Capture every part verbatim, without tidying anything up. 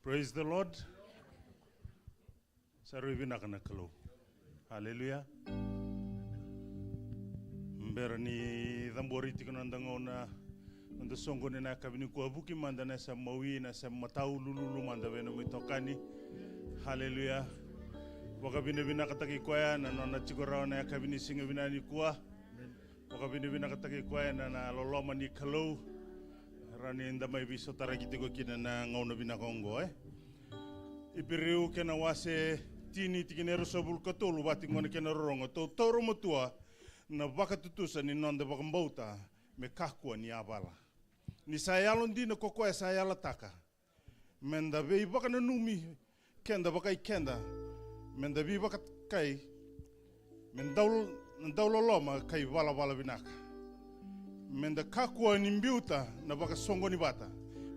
Praise the Lord. Sa rui vinaka na Kalou. Haleluya. Bera ni cabori tiko na noda gauna, noda soqoni na yakavi nikua, vuki mada na yasa mawi, na yasa matau, lululu mada vei na nomu itokani. Haleluya. Vakavinavinakataki koya na nona tiko rawa na yakavi ni siga vinaka nikua. Vakavinavinakataki koya na, na loloma ni Kalou. Rawa ni da mai veisotaraki tiko kina na gauna vinaka oqo, e. Iperiu kena wase tini, tikina e ruasagavulu ka tolu, vati gona kena rorogo: Tou taura matua na vakatutusa ni noda vakabauta me kakua ni yavala. Ni sa yalodina ko koya sa yalataka, meda veivakananumi keda vakai keda, meda veivakakai, me dau, na dauloloma ka ivalavala vinaka. Meda kakua ni biuta na vakasoqoni vata,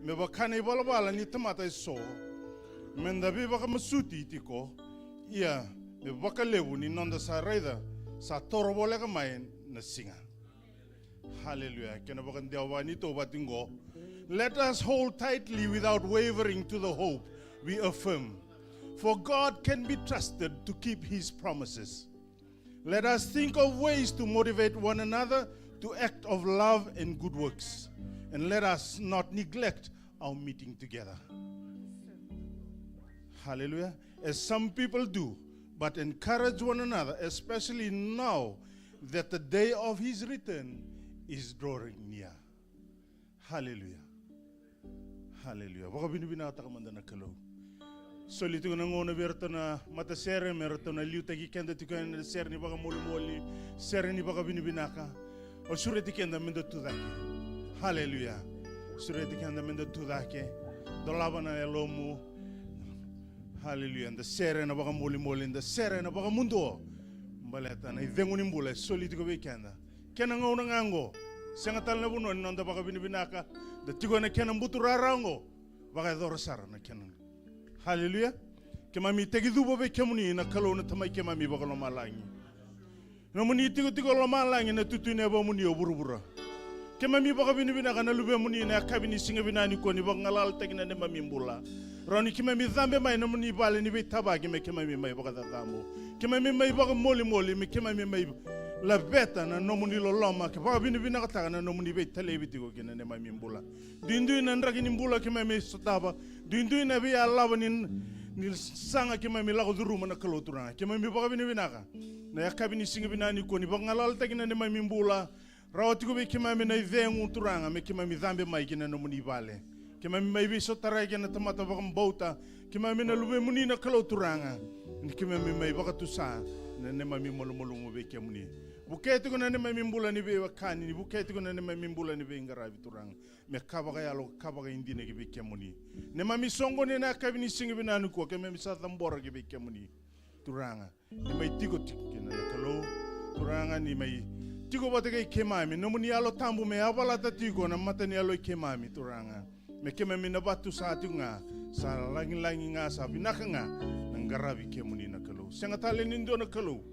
me vaka na ivalavala ni tamata eso, meda veivakamasuti tiko, ia me vakalevu ni noda sa raica sa toro voleka mai na siga. Haleluya. Kena vakadewa vaka ni tou vati qo. Let us hold tightly without wavering to the hope we affirm. For God can be trusted to keep his promises. Let us think of ways to motivate one another to act of love and good works. And let us not neglect our meeting together. Hallelujah. As some people do, but encourage one another, especially now that the day of his return is drawing near. Hallelujah. Hallelujah. Vakavinavinakataka mada na Kalou. Soli tiko na gauna vei iratou na matasere, me ratou na liutaki keda tiko ena sere ni vakamolimoli, sere ni vakavinavinaka. O sureti keda meda tu cake. Haleluya. Sureti keda meda tu cake. Dolava na yalomu. Haleluya. Da sere ena vakamolimoli, da sere ena vakamuduo. Baleta na icegu ni bula e soli tiko vei keda. Kena gauna ga oqo. Sega tale na vanua ni noda vakavinavinaka. Da tiko ena kena buturara oqo. Vakayacora sara na kena. Haleluya. Keimami tekicuva vei kemuni na Kalou na Tamai keimami vakalomalagi. Nomuni itikotiko lomalagi, na tutui ni yavamuni o vuravura. Keimami vakavinavinaka na luvemuni na yakavi ni siga vinaka nikua ni vakagalalataki na neimami bula. Rawa ni keimami cabe mai nomuni vale ni veitavaki me keimami mai vakacacabo. Keimami mai vakamolimoli me keimami mai laveta na nomuni loloma, ke vakavinavinakataka na nomuni veitalevi tiko ki na neimami bula. Duidui na draki ni bula keimami sotava. Duidui na veiyalava ni, ni saga keimami lako curuma na Kalou Turaga. Keimami vakavinavinaka na yakavi ni siga vinaka nikua ni vakagalalataki na neimami bula. Rawa tiko vei keimami na icegu Turaga me keimami cabe mai ki na nomuni vale. Keimami mai veisotarai kei na tamata vakabauta. Keimami na luvemuni na Kalou Turaga. Ni keimami mai vakatusa na neimami malumalumu vei kemuni. Vukea tiko na neimami bula ni veiwekani, ni vukea tiko na neimami bula ni veiqaravi Turaga. Me ka vakayalo, ka vakaidina ki vei kemuni. Neimami soqoni ena yakavi ni siga vinaka nikua, keimami sa cabora ki vei kemuni. Turaga, ni mai tiko tiko kina na Kalou. Turaga, ni mai tiko vata kei keimami. Nomuni Yalo Tabu me yavalata tiko na mata ni yalo i keimami, Turaga. Me keimami na vatusa tiko ga, sa lagilagi ga, sa vinaka ga na qaravi kemuni na Kalou. Sega tale ni dua na Kalou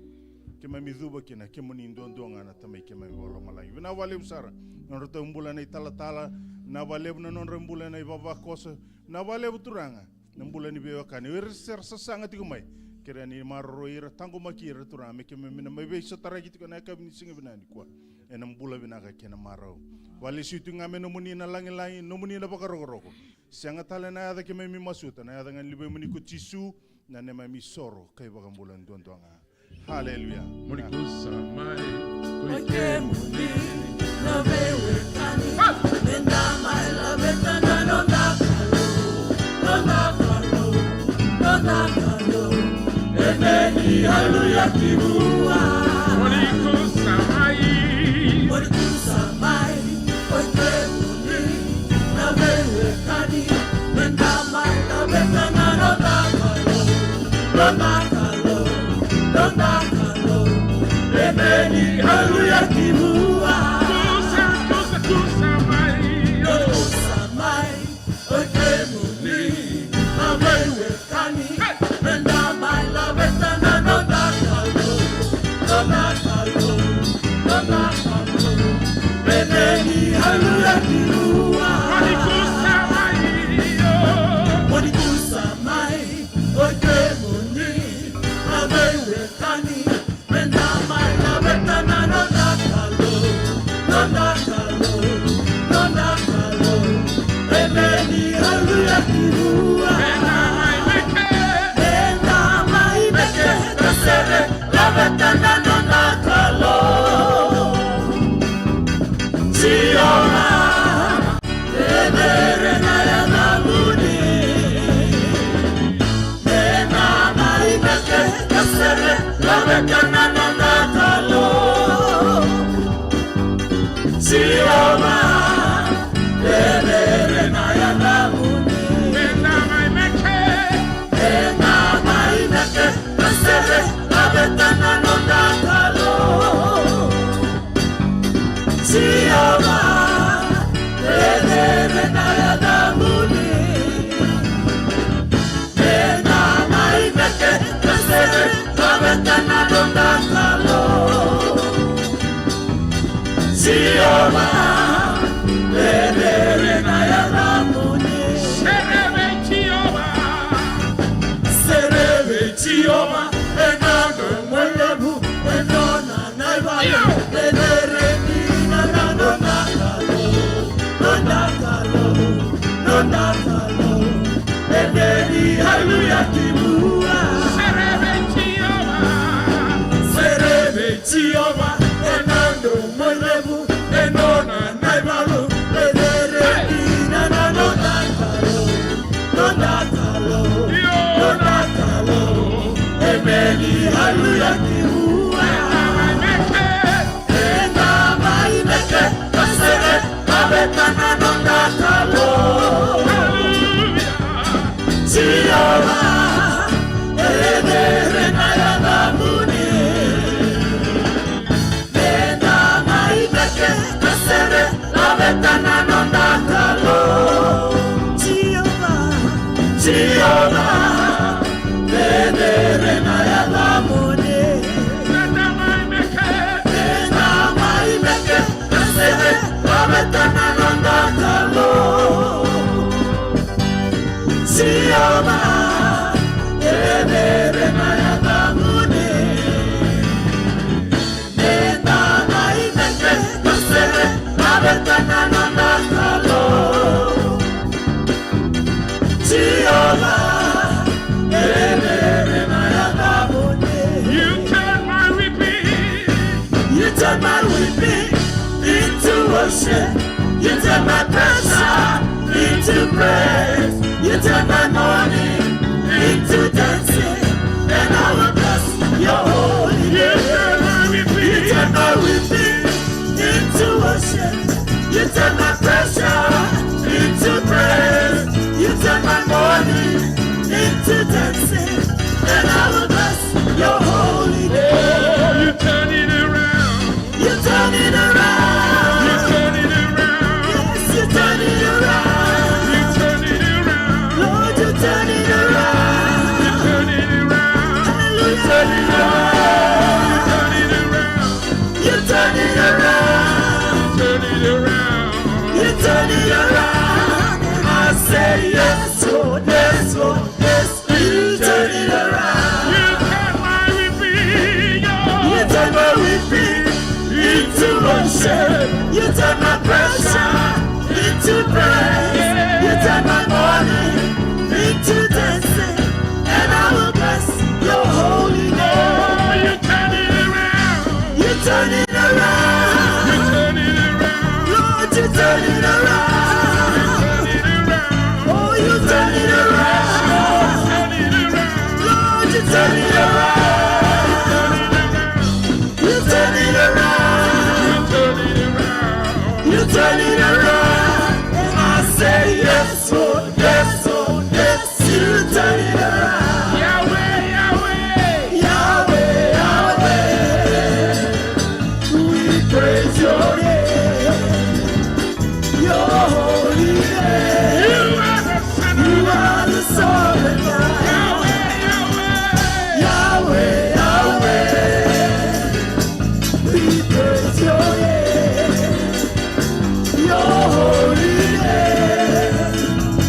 keimami cuva kina, kemuni duadua ga na Tamai keimami vakalomalagi. Vinaka vakalevu sara na nodratou bula na italatala, vinaka vakalevu na nodra bula na ivavakoso, vinaka vakalevu Turaga na bula ni veiwekani. O ira se ra sasaga tiko mai, kerea ni maroroi ira, taqomaki ira Turaga, me keimami na mai veisotaraki tiko ena yakavi ni siga vinaka nikua ena bula vinaka kei na marau. Vakalesui tu ga me nomuni na lagilagi, nomuni na vakarokoroko. Sega tale na yaca keimami masuta, na yaca ga ni luvemuni ko Jisu, na neimami isoro ka iVakabula duadua ga. Haleluya. Moni kusa mai, ko i kemuni na veiwekani, me da mai laveta na noda Kalou, noda Kalou, noda Kalou. Emeni, haleluya, ki vua. Moni kusa mai. Moni kusa mai. Oi kemuni na veiwekani, me da mai laveta na noda Kalou, noda Kalou, noda Kalou. Emeni, haleluya, ki vua. Kusa, kusa, kusa mai. Kusa mai. Oi kemuni na veiwekani, me da mai laveta na noda Kalou, Aleluya ki vua. Sereve Jiova. Sereve Jiova, e na domo levu, e nona na ivalu, e cere kina na noda Kalou, noda Kalou, noda Kalou. Emeni, aleluya ki vua. Eda mai meke, ka sere, ka veta na noda Kalou. Jiova, e cere na yacamuni. Eda mai meke, ka sere, ka veta na noda Kalou. Jiova, Jiova, e cere na yacamuni. Eda mai meke, ka sere, ka veta na noda Kalou. Jiova, e cere na yacamuni. Eda mai meke, ka sere, ka veta na noda Kalou. Jiova, e cere na yacamuni. You turn my weeping. You turn my weeping into worship. You turn my pressure into praise. You turn my mourning into dancing. And I will bless your holy name. You turn my weeping into worship. You turn my pressure into praise. You turn my mourning into dancing. And I will bless your holy name. Oh, you turn it around. You turn it around. You turn it around. Yes, you turn it around. You turn it around. Lord, you turn it around. You turn it around. Hallelujah. You turn it around. You turn it around. You turn it around. You turn it around. You turn it around. I say yes, Lord, yes, Lord, yes. You turn it around. You turn my weeping, oh. You turn my weeping into worship. You turn my pressure into praise. You turn my mourning into dancing. And I will bless your holy name. Oh, you turn it around. You turn it around. You turn it around. Lord, you turn it around. You turn it around. Oh, you turn it around. You turn it around. Lord, you turn it around. You turn it around. You turn it around. You turn it around. And I say yes, Lord, yes, Lord, yes. You turn it around. Yahweh, Yahweh. Yahweh, Yahweh. We praise your name. Your holy name. You are the sovereign God. Yahweh, Yahweh. Yahweh, Yahweh. We praise your name. Your holy name.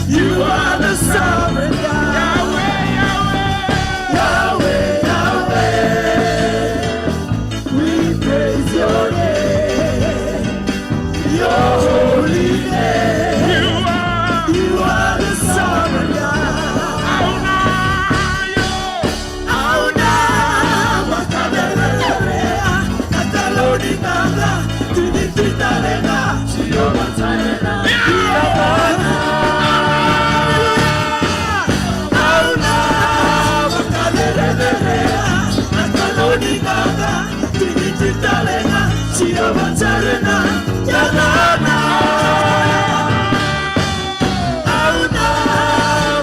You are the sovereign God. Yahweh, Yahweh. Yahweh, Yahweh. We praise your name. Your holy name. You are. You are the sovereign God. Au na vakarererea na Kalou ni gaga, tini tini tale ga Jiova Jaire. Ia vana. Au na vakarererea na Kalou ni gaga, tini tini tale ga Jiova Jaire na yacana. Au na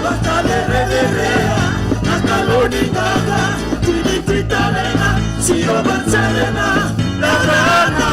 vakarererea na Kalou ni gaga, tini tini tale ga Jiova Jaire na yacana.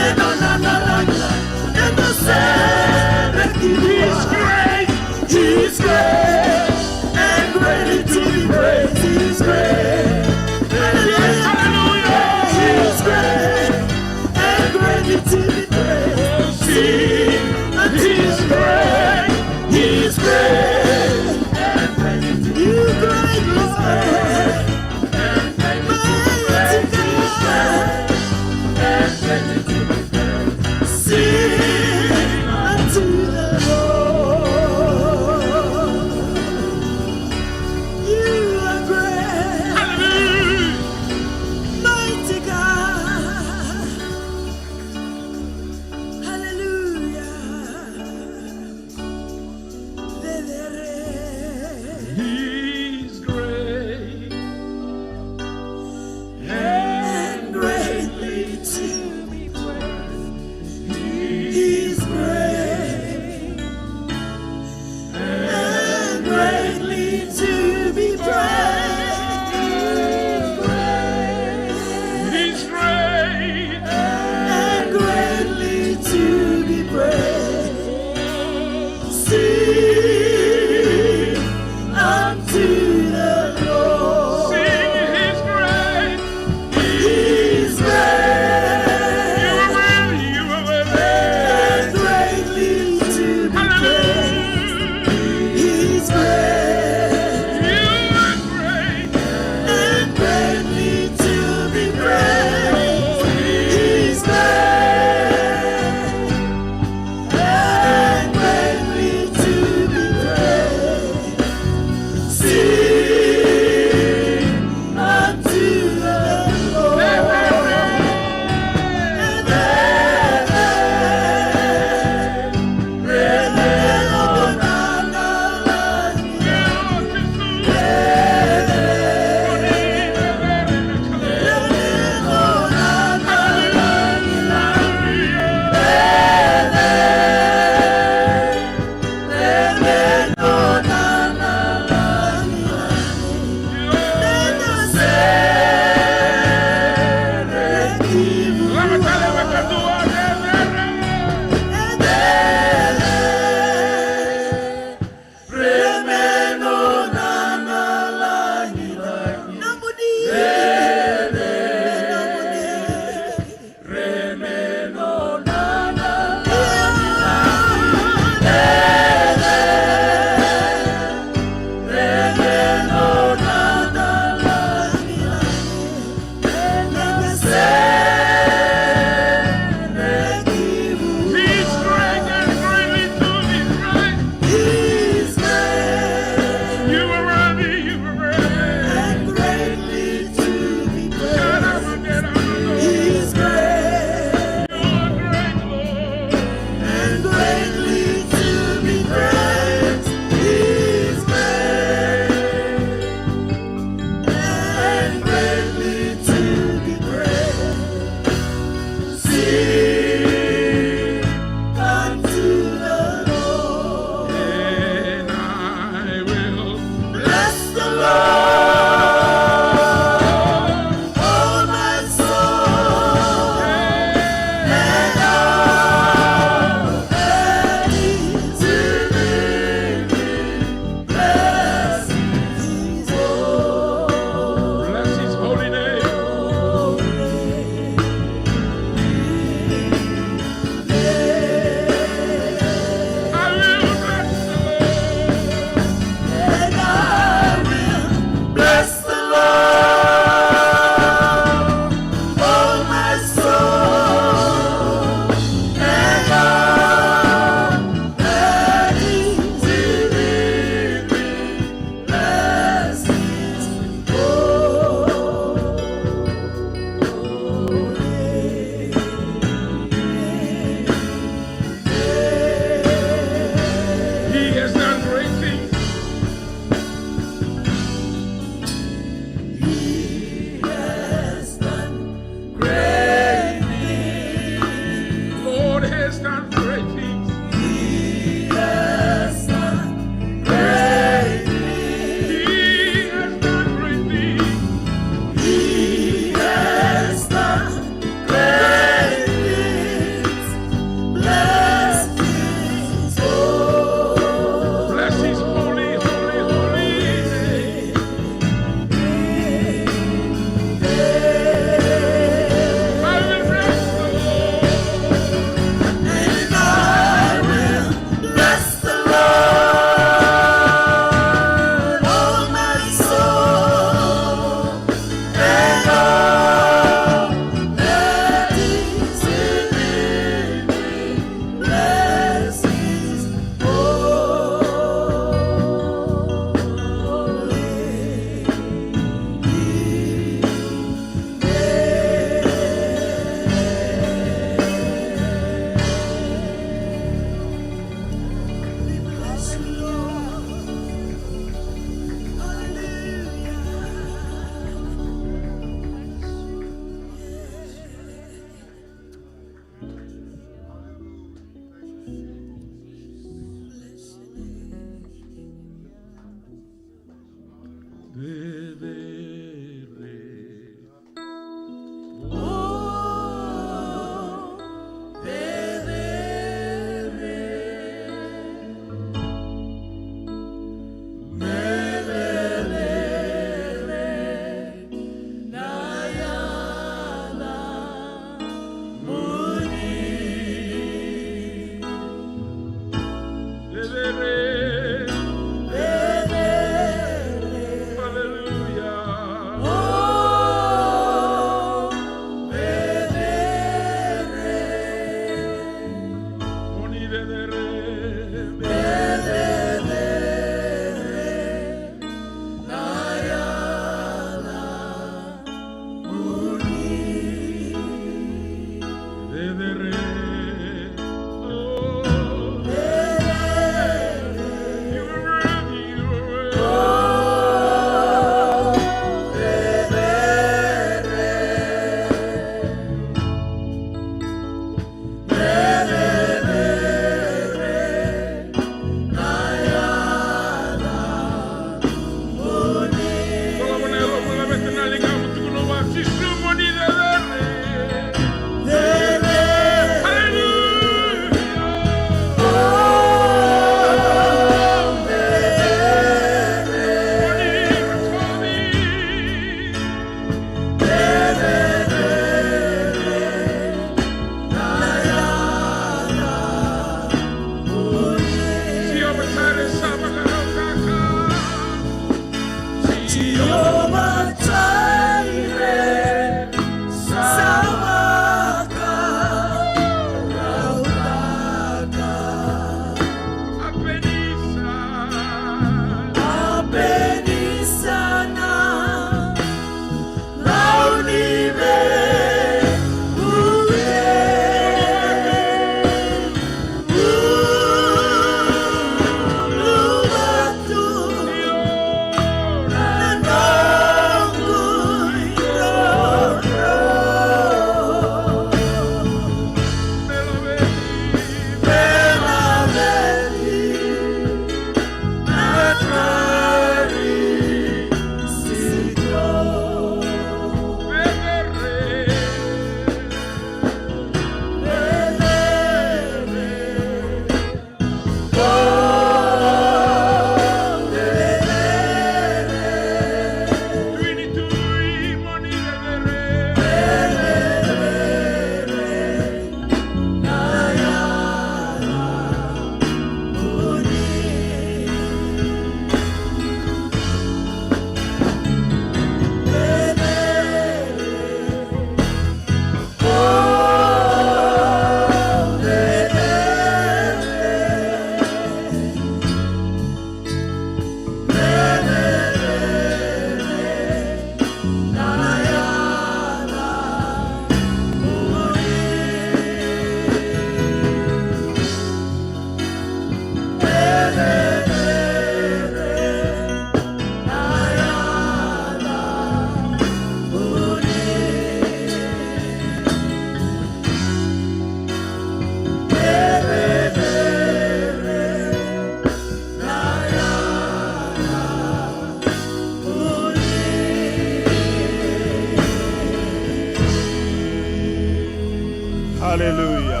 Haleluya.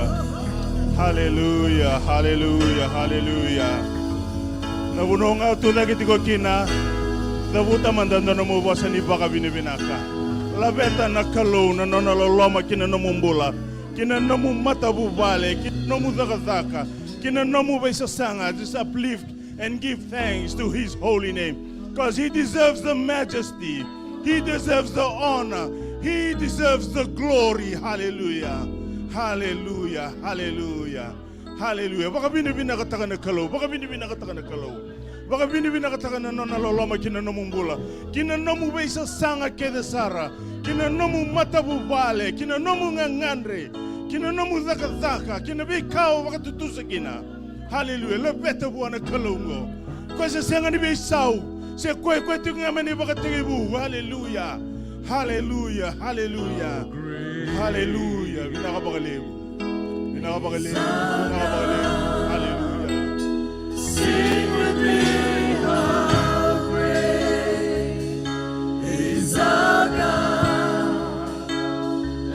Haleluya, haleluya, haleluya. Na vanua ga o tu cake tiko kina, cavuta mada dua nomu vosa ni vakavinavinaka. Laveta na Kalou na nona loloma ki na nomu bula, ki na nomu matavuvale, ki na nomu cakacaka, ki na nomu veisasaga. Just uplift and give thanks to his holy name, because he deserves the majesty, he deserves the honor, he deserves the glory. Hallelujah. Hallelujah. Hallelujah. Hallelujah. Vakavinavinakataka na Kalou, vakavinavinakataka na Kalou. Vakavinavinakataka na nona loloma ki na nomu bula, ki na nomu veisasaga kece sara, ki na nomu matavuvale, ki na nomu gagadre, ki na nomu cakacaka, ki na veika o vakatutusa kina. Haleluya. Laveta vua na Kalou oqo. Koya se sega ni veisau, se koya, koya tiko ga mai na ivakatekivu. Haleluya. Haleluya. Haleluya. Haleluya. Vinaka vakalevu. Vinaka vakalevu. Vinaka vakalevu. Haleluya. Sing with me, how great is our God.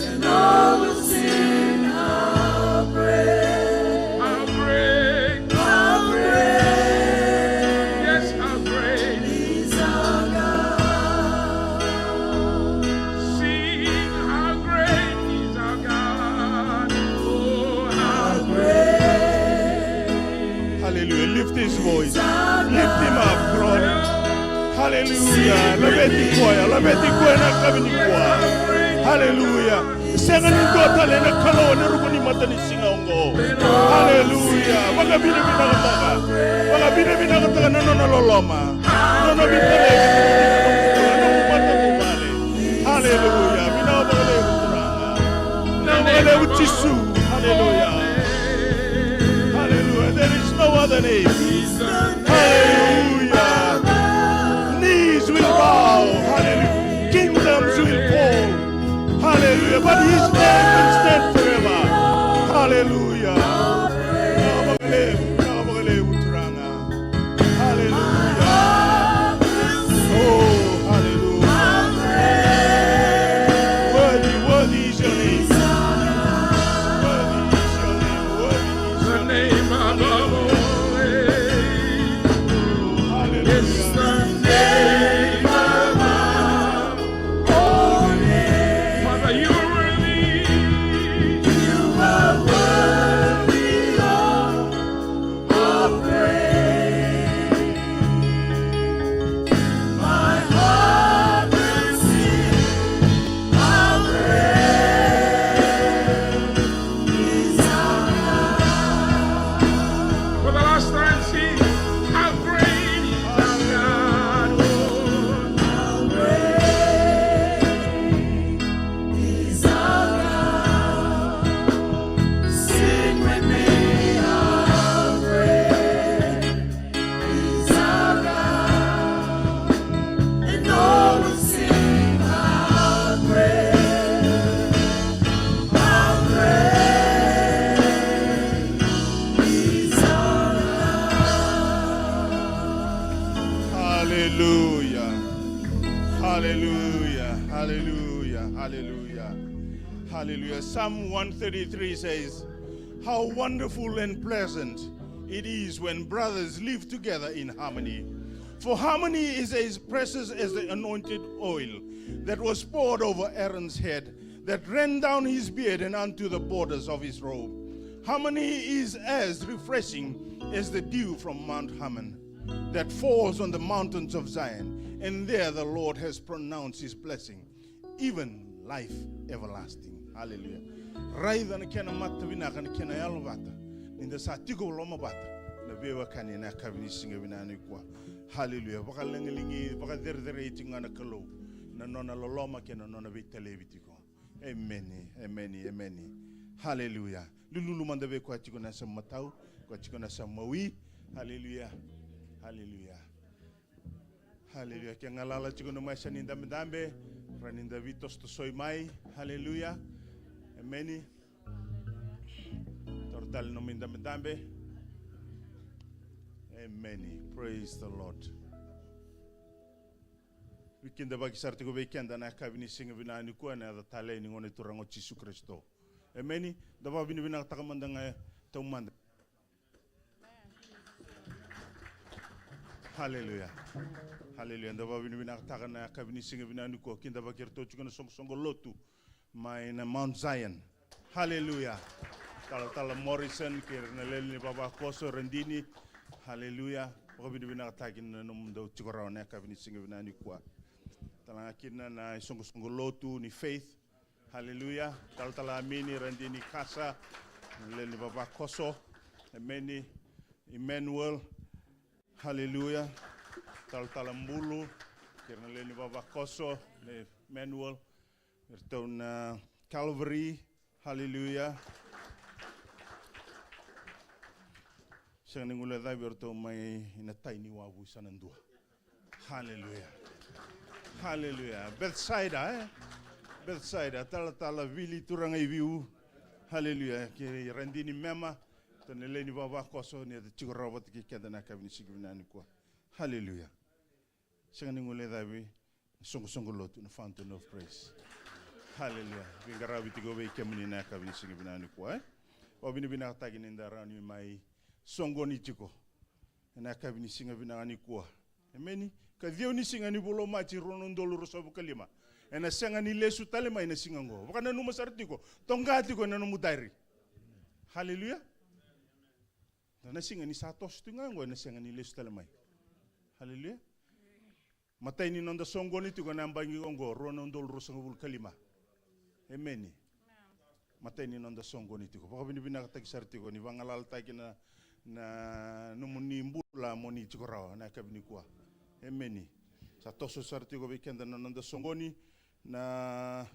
And all will sing how great, how great, how great. Yes, how great is our God. Sing how great is our God. Oh, how great. Hallelujah. Lift his voice. Lift him up, glory. Haleluya. Laveti koya, laveti koya na yakavi nikua. Haleluya. Sega ni dua tale na Kalou ena ruku ni matanisiga oqo. Haleluya. Vakavinavinakataka. Vakavinavinakataka na nona loloma. Nona veitalevi, na nomu matavuvale. Haleluya. Vinaka vakalevu Turaga. Vinaka vakalevu Jisu. Haleluya. Hallelujah. There is no other name. Hallelujah. Knees will bow. Hallelujah. Kingdoms will fall. Hallelujah. But his name will stand forever. Hallelujah. Vinaka vakalevu, vinaka vakalevu Turaga. Hallelujah. Oh, hallelujah. Worthy, worthy is your name. Worthy is your name. Worthy is your name. The name above all names. Hallelujah. It's the name above all names. Father, you are worthy. You are worthy, Lord. How great, my heart will sing, how great is our God. For the last time, sing, how great is our God. Oh, how great is our God. Sing with me, how great is our God. And all will sing, how great, how great is our God. Hallelujah. Hallelujah. Hallelujah. Hallelujah. Hallelujah. Psalm one thirty-three says, "How wonderful and pleasant it is when brothers live together in harmony. For harmony is as precious as the anointed oil that was poured over Aaron's head, that ran down his beard and unto the borders of his robe. Harmony is as refreshing as the dew from Mount Hermon, that falls on the mountains of Zion, and there the Lord has pronounced his blessing, even life everlasting." Hallelujah. Raica na kena mata vinaka, na kena yalo vata, ni da sa tiko loma vata na veiwekani ena yakavi ni siga vinaka nikua. Hallelujah. Vakalagilagi, vakacerecerei tiko ga na Kalou, na nona loloma kei na nona veitalevi tiko. Emeni, emeni, emeni. Hallelujah. Lululu mada vei koya tiko na yasa matau, koya tiko na yasa mawi. Hallelujah. Hallelujah. Hallelujah. Ke galala tiko na mai sa ni dabedabe, ra ni da vitosotosoi mai. Hallelujah. Emeni. Toro tale nomu idabedabe. Emeni. Praise the Lord. Veikidavaki sara tiko vei keda na yakavi ni siga vinaka nikua ena yaca talei ni Gone Turaga o Jisu Karisito. Emeni. Da vakavinavinakataka mada ga taumada. Haleluya. Haleluya. Da vakavinavinakataka na yakavi ni siga vinaka nikua, kidavaki iratou tiko na soqosoqo lotu mai na Mount Zion. Haleluya. Talatala Morrison kei ira na lewe ni vavakoso, Radini. Haleluya. Vakavinavinakataki na nomudou tiko rawa na yakavi ni siga vinaka nikua. Tale ga kina na isoqosoqo lotu ni Faith. Haleluya. Talatala Amini, Radini Kasa, na lewe ni vavakoso. Emeni. Emmanuel. Haleluya. Talatala Bulu kei ira na lewe ni vavakoso, na Emmanuel. Iratou na Calvary. Haleluya. Sega ni guilecavi iratou mai na tai ni wavu, sa na dua. Haleluya. Haleluya. Bethsaida, e? Bethsaida, talatala Vili, turaga i Viu. Haleluya. Kei Radini Mema, iratou na lewe ni vavakoso, ni da tiko rawa vata kei keda na yakavi ni siga vinaka nikua. Haleluya. Sega ni guilecavi na soqosoqo lotu na Fountain of Praise. Haleluya. Veiqaravi tiko vei kemuni na yakavi ni siga vinaka nikua, e? Vakavinavinakataki ni da rawa ni mai soqoni tiko ena yakavi ni siga vinaka nikua. Emeni. Ka ciwa ni siga ni vula o Maji, rua na udolu ruasagavulu ka lima. Ena sega ni lesu tale mai na siga oqo. Vakananuma sara tiko, toqa tiko ena nomu diary. Haleluya. Na siga ni sa toso tiko ga oqo, ena sega ni lesu tale mai. Haleluya. Matai ni noda soqoni tiko na yabaki oqo, rua na udolu ruasagavulu ka lima. Emeni. Matai ni noda soqoni tiko. Vakavinavinakataki sara tiko ni vagalalataki na, na nomuni bula mo ni tiko rawa na yakavi nikua. Emeni. Sa toso sara tiko vei keda na noda soqoni na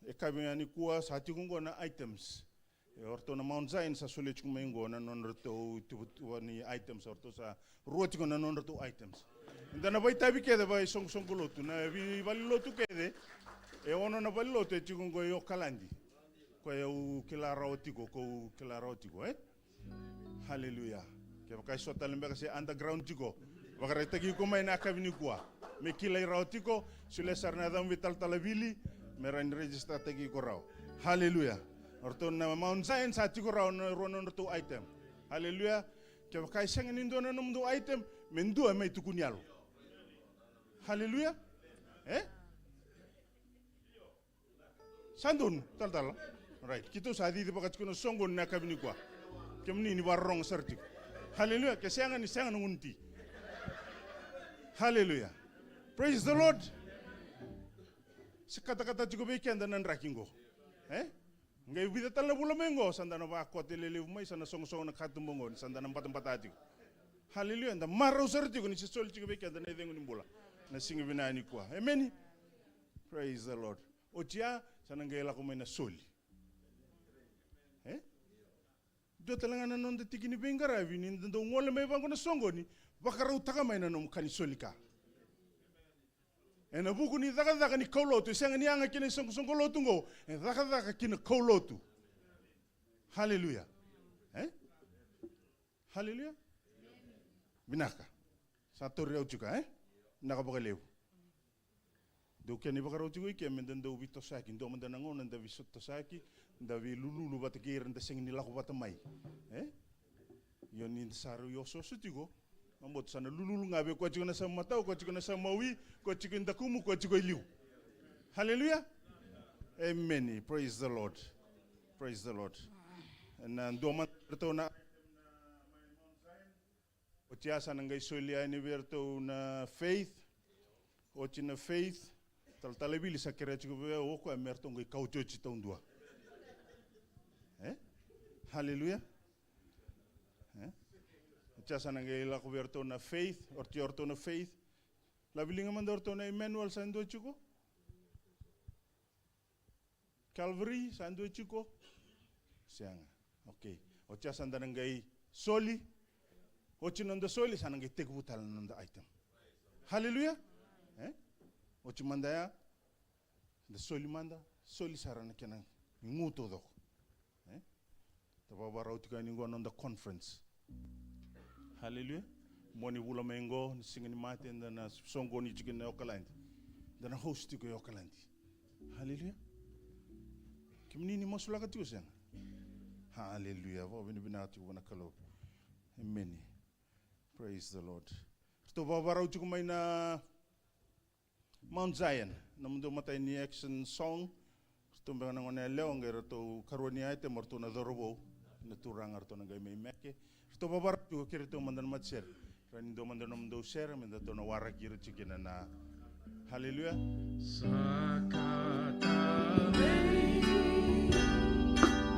yakavi nikua, sa tiko oqo na items. E, o ratou na Mount Zion sa solia tiko mai oqo na nodratou tuvatuva ni items, o ratou sa rua tiko na nodratou items. Eda na vakaitavi kece vakaisoqosoqo lotu, na veivalenilotu kece. E ono na valenilotu e tiko oqo e Okaladi. Koya au kila rawa tiko, koya au kila rawa tiko, e? Haleluya. Kevaka e so tale beka se underground tiko, vakaraitaki iko mai na yakavi nikua. Me kilai rawa tiko, solia sara na yacamu vei talatala Vili, me rawa ni register-taki iko rawa. Haleluya. O ratou na Mount Zion sa tiko rawa na rua na nodratou item. Haleluya. Kevaka e sega ni dua na nomudou item, me dua me tukuni yalo. Haleluya. E? Sa donu, talatala. Right. Keitou sa cicivaka tiko na soqoni na yakavi nikua. Kemuni ni vakarorogo sara tiko. Haleluya. Ke sega ni sega na gunu ti. Haleluya. Praise the Lord. Se katakata tiko vei keda na draki qo. E? Qai vica tale na vula mai qo, sa da na vakote lelevu mai, sa na sogosogo na katuba qo, ni sa da na batabata tiko. Haleluya. Da marau sara tiko ni se soli tiko vei keda na icegu ni bula. Na siga vinaka nikua. Emeni. Praise the Lord. Oti ya, sa na qai lako mai na soli. E? Dua tale ga na noda tiki ni veiqaravi, ni da dau gole mai vaqo na soqoni, vakarautaka mai na nomu ka ni soli ka. Ena vuku ni cakacaka ni kaulotu, e sega ni yaga kina isoqosoqo lotu qo, e cakacaka kina kaulotu. Haleluya. E? Haleluya. Vinaka. Sa tauri au tiko, e? Vinaka vakalevu. Dou kena ivakarau tiko i ke me da dau veitosoyaki, dua mada na gauna da veitosoyaki, da veilululu vata kei ira da sega ni lako vata mai. E? Io ni da sa rau iosoyoso tiko, maboto sa na lululu ga vei koya tiko na yasamamatau, koya tiko na yasamawi, koya tiko i dakumu, koya tiko i liu. Haleluya. Emeni. Praise the Lord. Praise the Lord. Ena dua mada ratou na Oti ya sa na qai solia yani vei iratou na Faith. Oti na Faith. Talatala Vili sa kerea tiko vei au o koya me ratou qai kauti oti taudua. E? Haleluya. E? Oti ya sa na qai lako vei iratou na Faith. Oti ya o ratou na Faith. Laviliga mada o ratou na Emmanuel sa dua tiko. Calvary, sa dua tiko? Sega. Okay. Oti ya sa da na qai soli. Oti na noda soli, sa na qai tekivu tale na noda item. Haleluya. E? Oti mada ya, da soli mada, soli sara na kena igu taucoko. E? Da vakavakarau tiko yani qo na noda conference. Haleluya. Mua ni vula mai qo, na siga ni mate, da na soqoni tiko na Okaladi. Da na host tiko e Okaladi. Haleluya. Kemuni ni masulaka tiko sega? Haleluya. Vakavinavinaka tiko vua na Kalou. Emeni. Praise the Lord. Ratou vakavakarau tiko mai na Mount Zion. Nomudou matai ni action song. Ratou beka na gone yalewa qai ratou karua ni item, ratou na cauravou. Na turaga ratou na qai mai meke. Ratou vakavakarau tiko, kerei ratou mada na matasere. Rawa ni dou mada nomudou sere, me datou na waraki ira tiko kina na Haleluya. Sa ka talei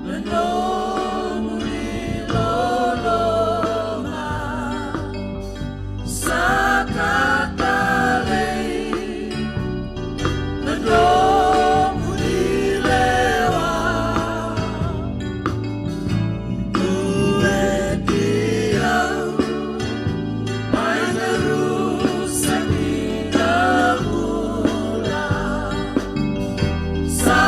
na nomuni loloma. Sa ka talei na nomuni lewa. Ueti au mai na rusa ni na vula. Sa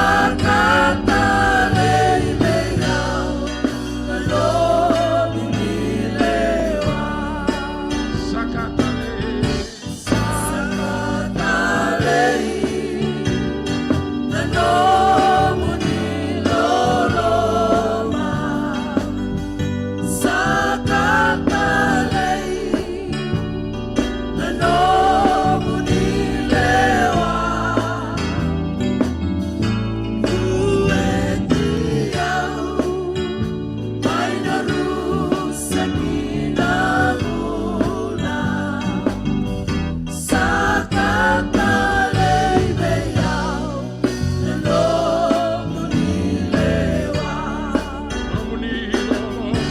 ka talei vei au na nomuni lewa. Sa ka talei. Sa ka talei na nomuni loloma. Sa ka talei na nomuni lewa. Ueti au mai na rusa ni na vula. Sa ka talei vei au na nomuni lewa. Nomuni loloma.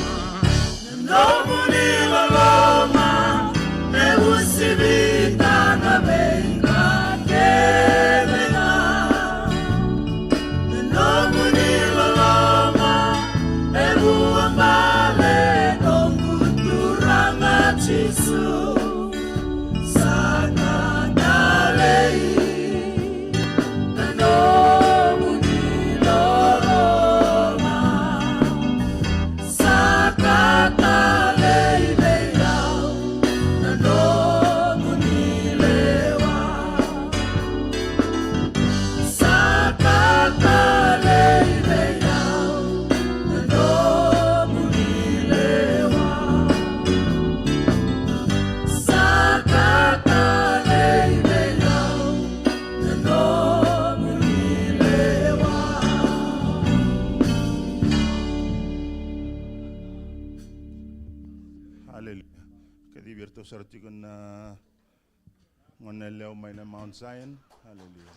Na nomuni loloma e uasivita na veika kece ga. Na nomuni loloma e vuabale noqu Turaga Jisu. Sa ka talei na nomuni loloma. Sa ka talei vei au na nomuni lewa. Sa ka talei vei au na nomuni lewa. Sa ka talei vei au na nomuni lewa. Haleluya. Kacivi iratou sara tiko na gone yalewa mai na Mount Zion. Haleluya.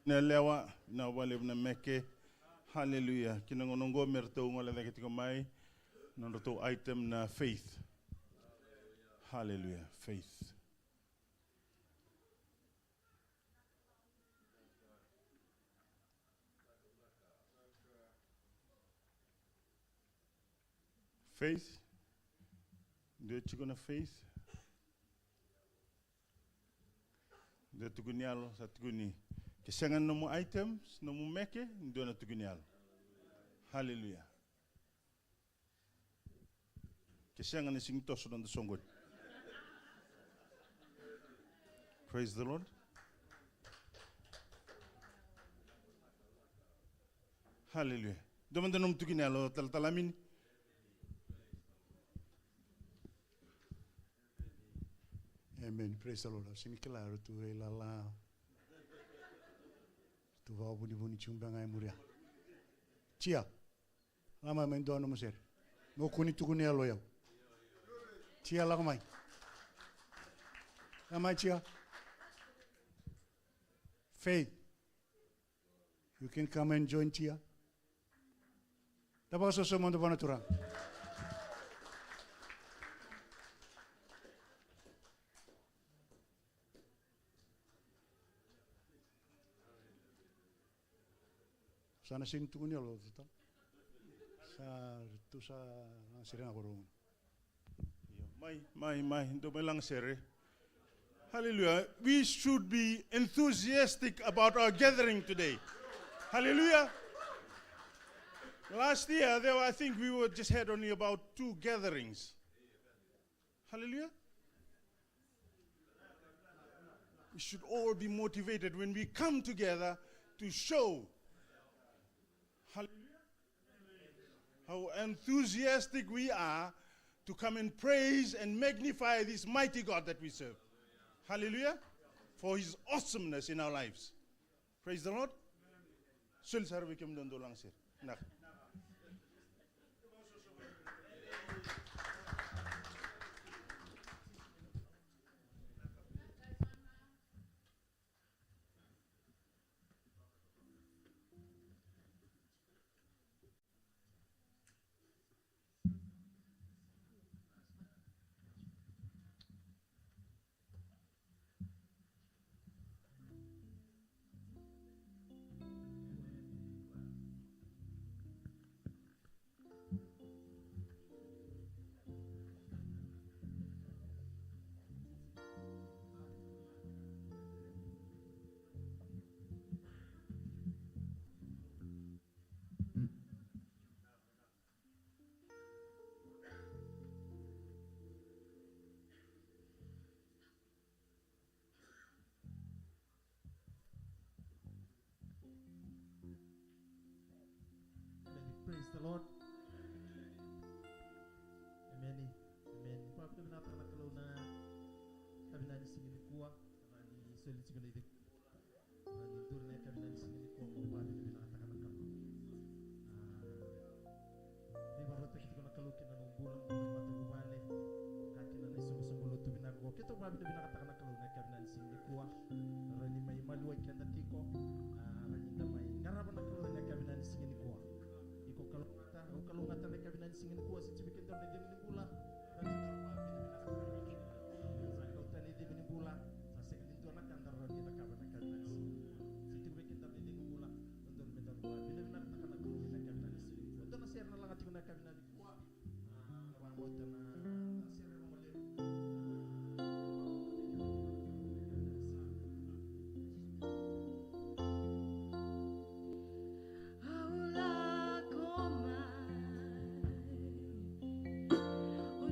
Na yalewa, vinaka vakalevu na meke. Haleluya. Kina gauna oqo me ratou gole cake tiko mai na nodratou item na faith. Haleluya. Faith. Faith. Dua tiko na faith. Dua tukuni yalo, sa tukuni. Ke sega na nomu items, nomu meke, dua na tukuni yalo. Haleluya. Ke sega na sigi toso na soqoni. Praise the Lord. Haleluya. Dua mada nomu tukuni yalo, talatala mini. Amen. Praise the Lord. Au sega ni kila, era tu e lala. Tu vakavunivuni tu beka ga e muria. Tia. Lako mai, mai dua nomu sere. Meu kua ni tukuni yalo au. Tia, lako mai. Lako mai, Tia. Faith. You can come and join Tia. Da vakasoso mada vua na Turaga. Sa na sega ni tukuni yalo, tata. Sa tu sa na sere ga ko rau. Mai, mai, mai, dou mai laga sere. Hallelujah. We should be enthusiastic about our gathering today. Hallelujah. Last year, there were, I think we were just had only about two gatherings. Hallelujah. We should all be motivated when we come together to show, hallelujah, how enthusiastic we are to come and praise and magnify this mighty God that we serve. Hallelujah. For his awesomeness in our lives. Praise the Lord. Soli sara vei kemudou dou laga sere. Vinaka. Praise the Lord. Amen. Amen. Vakavinavinakataka na Kalou na yakavi ni siga nikua. Ni soli tiko na icegu. Ni duri na yakavi ni siga nikua, au vakavinavinakataka na Kalou. Ni vakarautaki tiko na Kalou kina nomu bula, nomu matavuvale, ka kina na isoqosoqo lotu vinaka qo. Keitou vakavinavinakataka na Kalou na yakavi ni siga nikua. Rawa ni mai maliwai keda tiko. Rawa ni da mai qarava na Kalou na yakavi ni siga nikua. Iko kalougata, au kalougata na yakavi ni siga nikua, se tiko vei kedaru na icegu ni bula. Rawa ni da vakavinavinakataka na Kalou. Sa kauta na icegu ni bula. Sa sega ni dua na ka da rawa ni cakava na yakavi ni siga nikua. Se tiko vei kedaru na icegu ni bula. Dodonu me daru vakavinavinakataka na Kalou ena yakavi ni siga nikua. Dua na sere na laga tiko na yakavi ni nikua. Na vakabauta na sere rogo levu. Au lako mai, o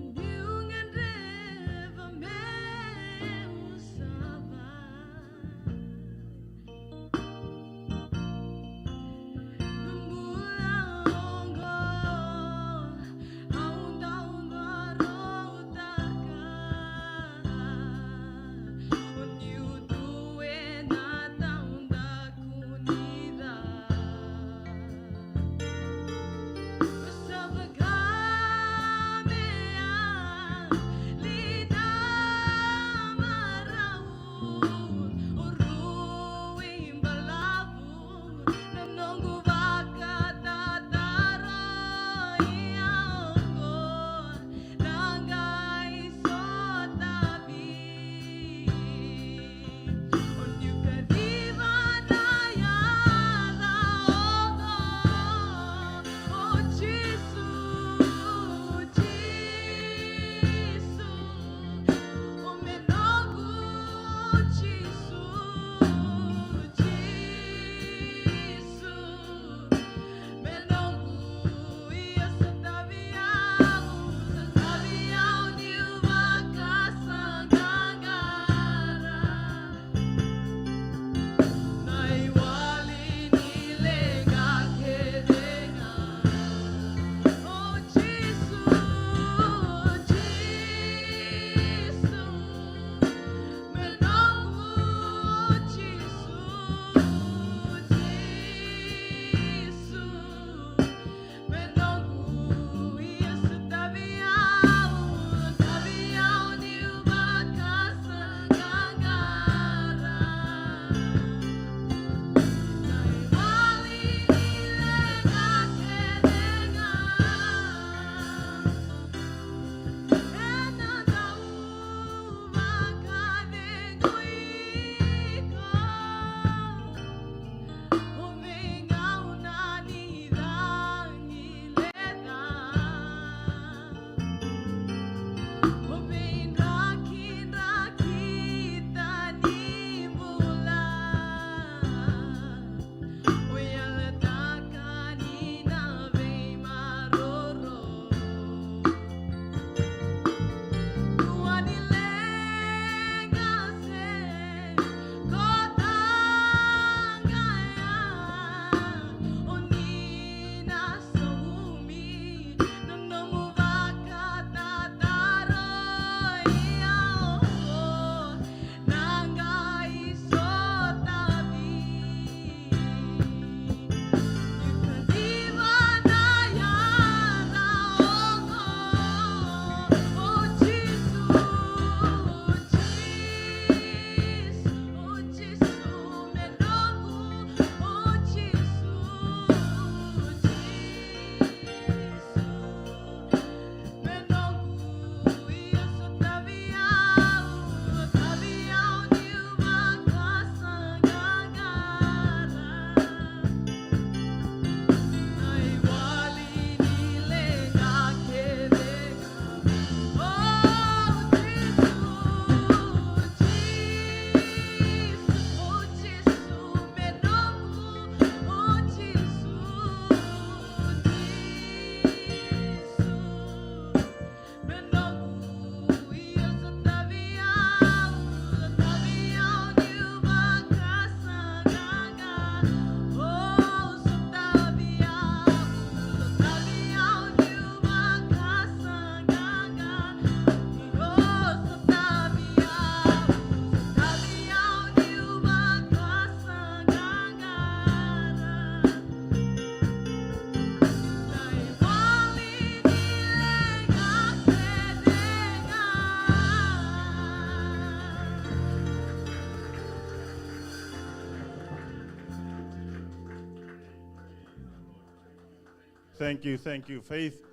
Thank you, thank you, Faith.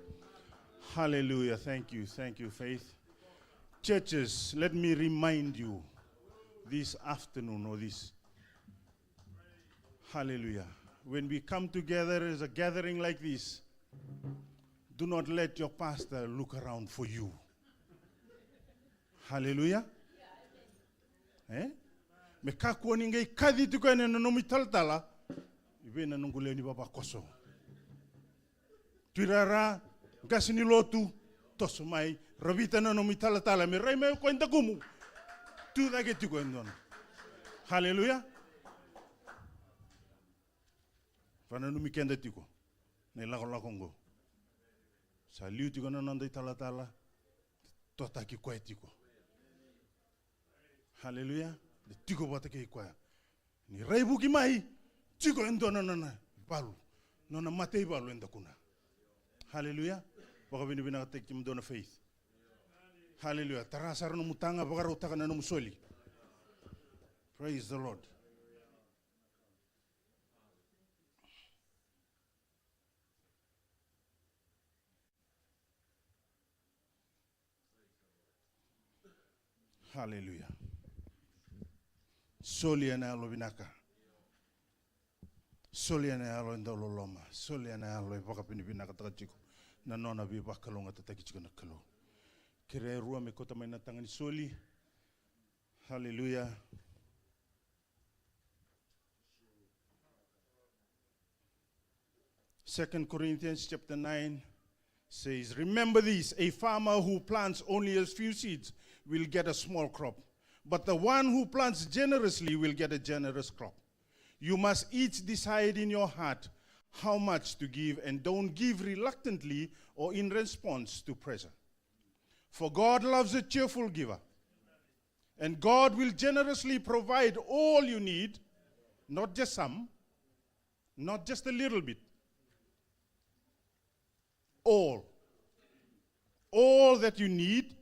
Hallelujah. Thank you, thank you, Faith. Churches, let me remind you this afternoon or this. Hallelujah. When we come together as a gathering like this, do not let your pastor look around for you. Hallelujah. E? Me kakua ni qai kaci tiko yani na nomu italatala i vei na noqu lewe ni vavakoso. Tuirara, qase ni lotu, toso mai, ravita na nomu italatala me rai mai o koya e dakumu. Tu cake tiko e dua na. Haleluya. Vakananumi keda tiko na ilakolako oqo. Sa liu tiko na noda italatala, totaki koya tiko. Haleluya. Da tiko vata kei koya. Ni raivuki mai, tiko e dua na nona valu, nona mataivalu e dakuna. Haleluya. Vakavinavinakataki kemudou na Faith. Haleluya. Tara sara nomu taga, vakarautaka na nomu soli. Praise the Lord. Haleluya. Soli ena yalo vinaka. Soli ena yalo e dau loloma. Soli ena yalo e vakavinavinakataka tiko na nona veivakalougatataki tiko na Kalou. Kerea e rua me kauta mai na taga ni soli. Hallelujah. Second Corinthians chapter nine says, "Remember this, a farmer who plants only a few seeds will get a small crop, but the one who plants generously will get a generous crop. You must each decide in your heart how much to give, and don't give reluctantly or in response to pressure. For God loves a cheerful giver, and God will generously provide all you need, not just some, not just a little bit, all, all that you need,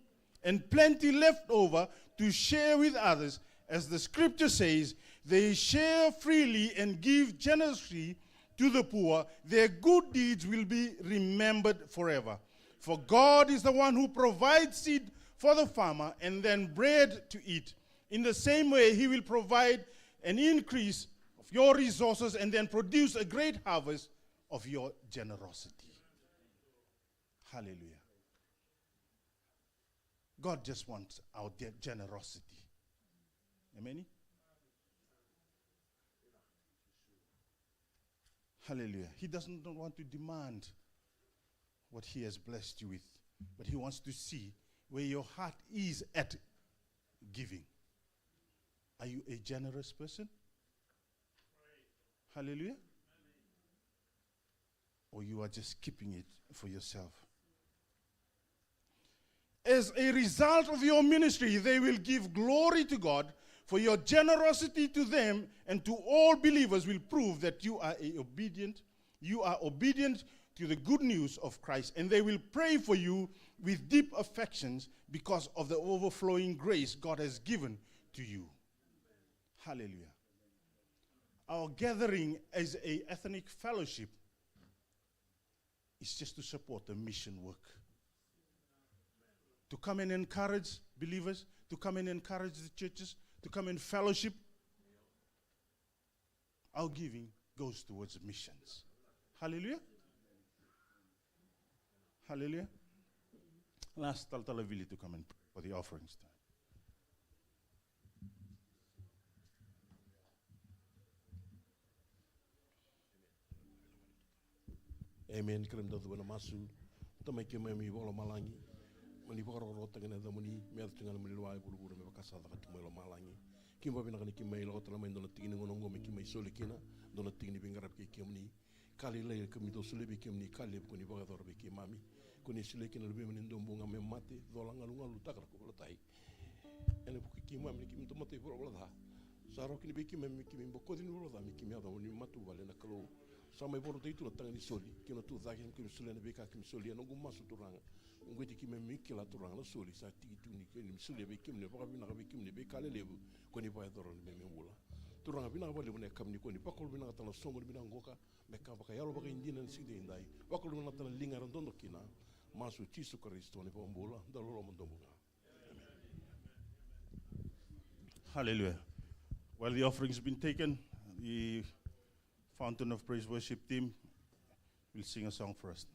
and plenty left over to share with others. As the scripture says, they share freely and give generously to the poor. Their good deeds will be remembered forever. For God is the one who provides seed for the farmer and then bread to eat. In the same way, he will provide an increase of your resources and then produce a great harvest of your generosity." Hallelujah. God just wants our de-, generosity. Amen? Hallelujah. He doesn't want to demand what he has blessed you with, but he wants to see where your heart is at giving. Are you a generous person? Hallelujah. Or you are just keeping it for yourself? As a result of your ministry, they will give glory to God, for your generosity to them and to all believers will prove that you are a obedient, you are obedient to the good news of Christ, and they will pray for you with deep affections because of the overflowing grace God has given to you. Hallelujah. Our gathering as a ethnic fellowship is just to support the mission work. To come and encourage believers, to come and encourage the churches, to come and fellowship. Our giving goes towards missions. Hallelujah. Hallelujah. Last talatala Vili to come and pray for the offerings time. Amen. Kerea me da cuva ena masu. Tamai keimami mai vakalomalagi, mani vakarokorokotaki na yacamuni me yaco tiko ga na nomuni lewa e vuravura me vaka sa caka tu mai lomalagi. Keimami vakavinavinaka ni keimami lako tale mai e dua na tiki ni gauna oqo me keimami soli kina e dua na tiki ni veiqaravi kei kemuni. Ka lailai keimami dau solia vei kemuni, ka levu ko ni vakayacora vei keimami. Ko ni solia kina na luvemuni e dua bau ga me mate, cola, galugalutaka na kauveilatai. Ena vuku i keimami ni keimami tamata ivalavala ca. Sa rawa kina vei keimami me keimami bokoci na ivalavala ca me keimami yaco ni matavuvale na Kalou. Sa mai vakarautaki tu na taga ni soli, keimami na tucake, keimami solia na veika keimami solia. Noqu masu, Turaga, uqeti keimami me kila, Turaga, na soli sa tiki tu ni keimami solia vei kemuni, vakavinaka vei kemuni na veika lelevu ko ni vakayacora ena neimami bula. Turaga, vinaka vakalevu na yakavi nikua, ni vakalougatataka na soqo ni vinaka oqo, me ka vakayalo vakaidina ena siga edaidai. Vakalougatataka na liga era dodo kina. Masu Jisu Karisito na iVakabula, da loloma dobu ga. Hallelujah. While the offering has been taken, the Fountain of Praise worship team will sing a song for us.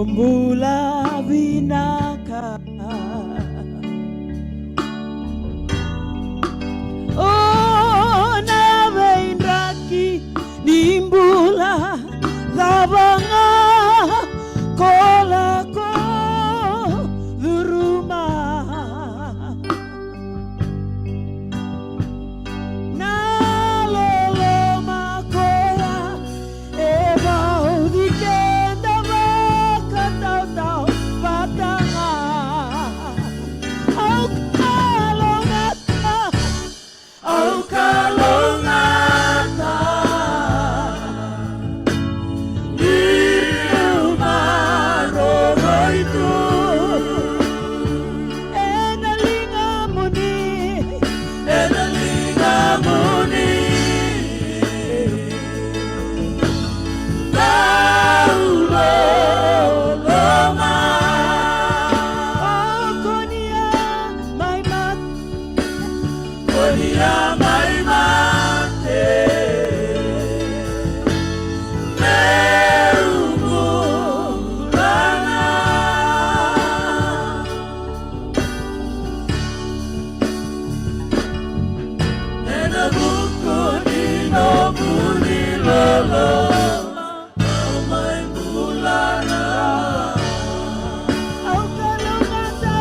Bula vinaka. O na veidraki ni bula cava ga ko lako curuma. Na loloma koya e vauci keda vakatautauvata ga. Au kalougata, au kalougata. Niu maroroi tu ena ligamuni, ena ligamuni. Dau loloma. O konia mai mate. Konia mai mate. Meu bula ga. Ena vuku ni nomuni loloma, au mai bula rawa. Au kalougata,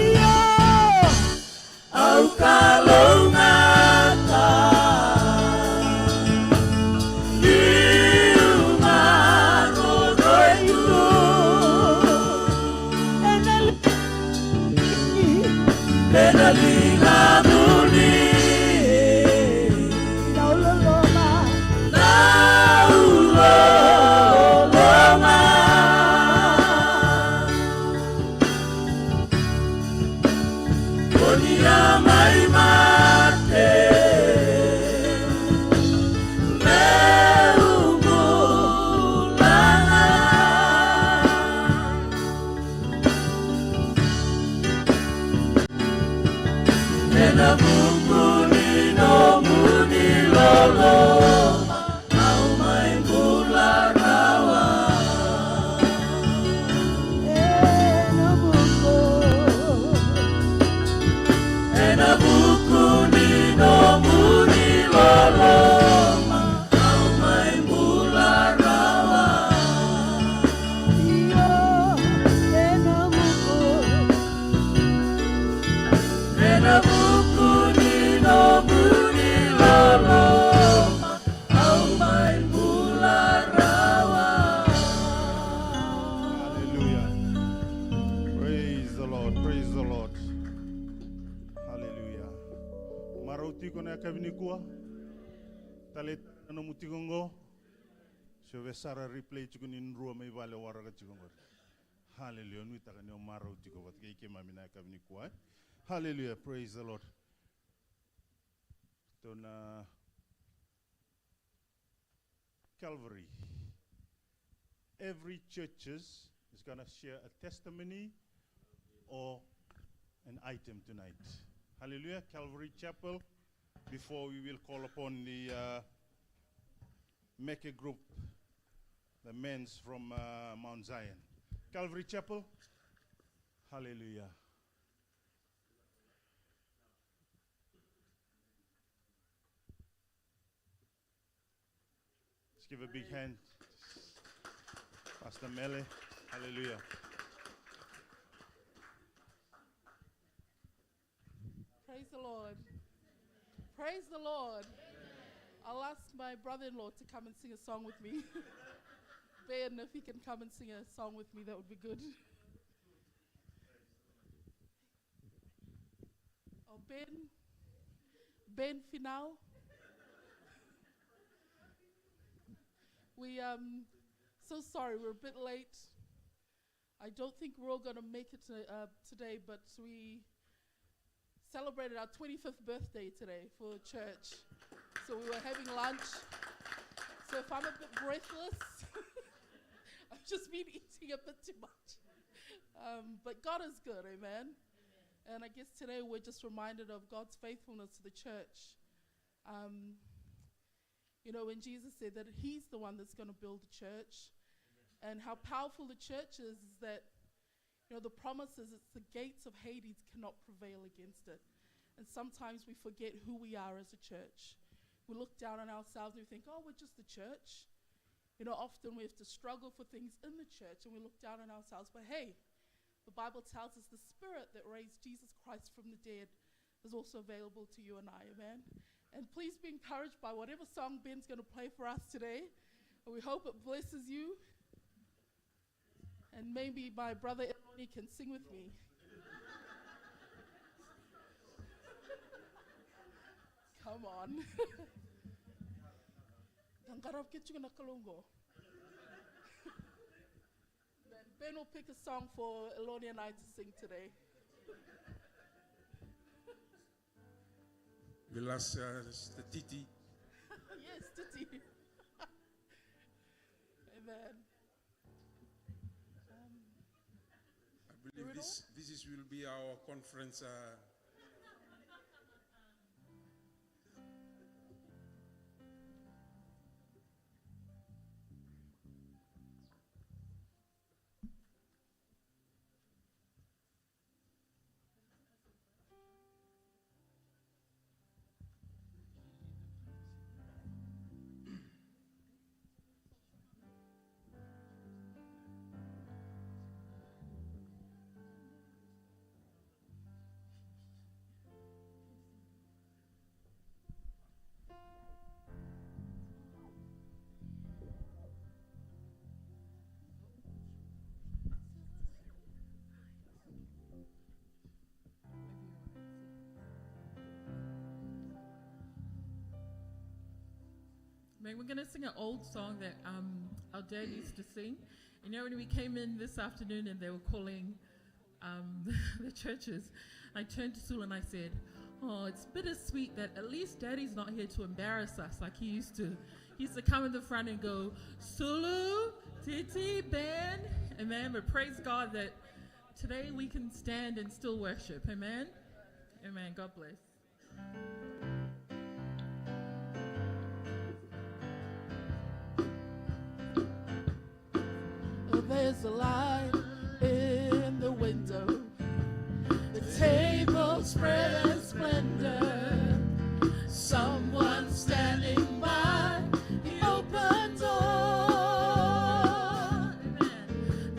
io. Au kalougata. Niu maroroi tu ena li-, ena ligamuni. Dau loloma. Dau loloma. Konia mai mate. Meu bula ga. Ena vuku ni nomuni loloma, au mai bula rawa. Ena vuku, ena vuku ni nomuni loloma, au mai bula rawa. Io, ena vuku. Ena vuku ni nomuni loloma, au mai bula rawa. Hallelujah. Praise the Lord. Praise the Lord. Hallelujah. Marau tiko na yakavi nikua. Tale na nomu tiko qo. Se o via sara replay tiko ni drua mai vale waraka tiko qori. Hallelujah. Nuitaka ni o marau tiko vata kei keimami na yakavi nikua, e? Hallelujah. Praise the Lord. Tou na Calvary. Every churches is gonna share a testimony or an item tonight. Hallelujah. Calvary Chapel. Before we will call upon the, uh, Meke group, the men's from, uh, Mount Zion. Calvary Chapel. Hallelujah. Let's give a big hand. Pastor Mele. Hallelujah. Praise the Lord. Praise the Lord. I'll ask my brother-in-law to come and sing a song with me. Ben, if he can come and sing a song with me, that would be good. Oh, Ben. Ben Finau. We, um, so sorry, we're a bit late. I don't think we're all gonna make it to, uh, today, but we celebrated our twenty-fifth birthday today for church. So we were having lunch. So if I'm a bit breathless, I've just been eating a bit too much. Um, but God is good, amen? And I guess today we're just reminded of God's faithfulness to the church. Um, you know, when Jesus said that he's the one that's gonna build the church, And how powerful the church is, is that, you know, the promise is it's the gates of Hades cannot prevail against it. And sometimes we forget who we are as a church. We look down on ourselves and we think, "Oh, we're just the church." You know, often we have to struggle for things in the church and we look down on ourselves. But hey, the Bible tells us the Spirit that raised Jesus Christ from the dead is also available to you and I, amen? And please be encouraged by whatever song Ben's gonna play for us today. And we hope it blesses you. And maybe my brother Eloni can sing with me. Come on. Qaravi keda tiko na Kalou qo. Then Ben will pick a song for Eloni and I to sing today. Vilas, uh, Titi. Yes, Titi. Amen. Um, I believe this, this is, will be our conference, uh, Man, we're gonna sing an old song that, um, our dad used to sing. You know, when we came in this afternoon and they were calling, um, the churches, I turned to Sulu and I said, "Oh, it's bittersweet that at least Daddy's not here to embarrass us like he used to." He used to come in the front and go, "Sulu, Titi, Ben." Amen. But praise God that today we can stand and still worship. Amen. Amen. God bless. There's a light in the window, the table spread in splendor, someone standing by the open door.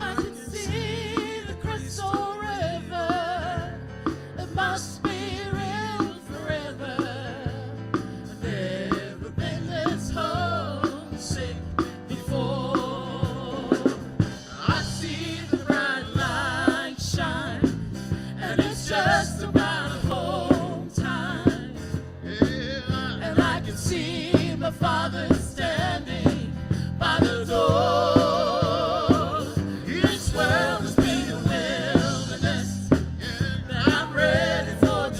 I can see the crystal river, it must be real forever. I've never been this homesick before. I see the bright light shine, and it's just about home time. And I can see my father standing by the door. This world has been a wilderness. I'm ready for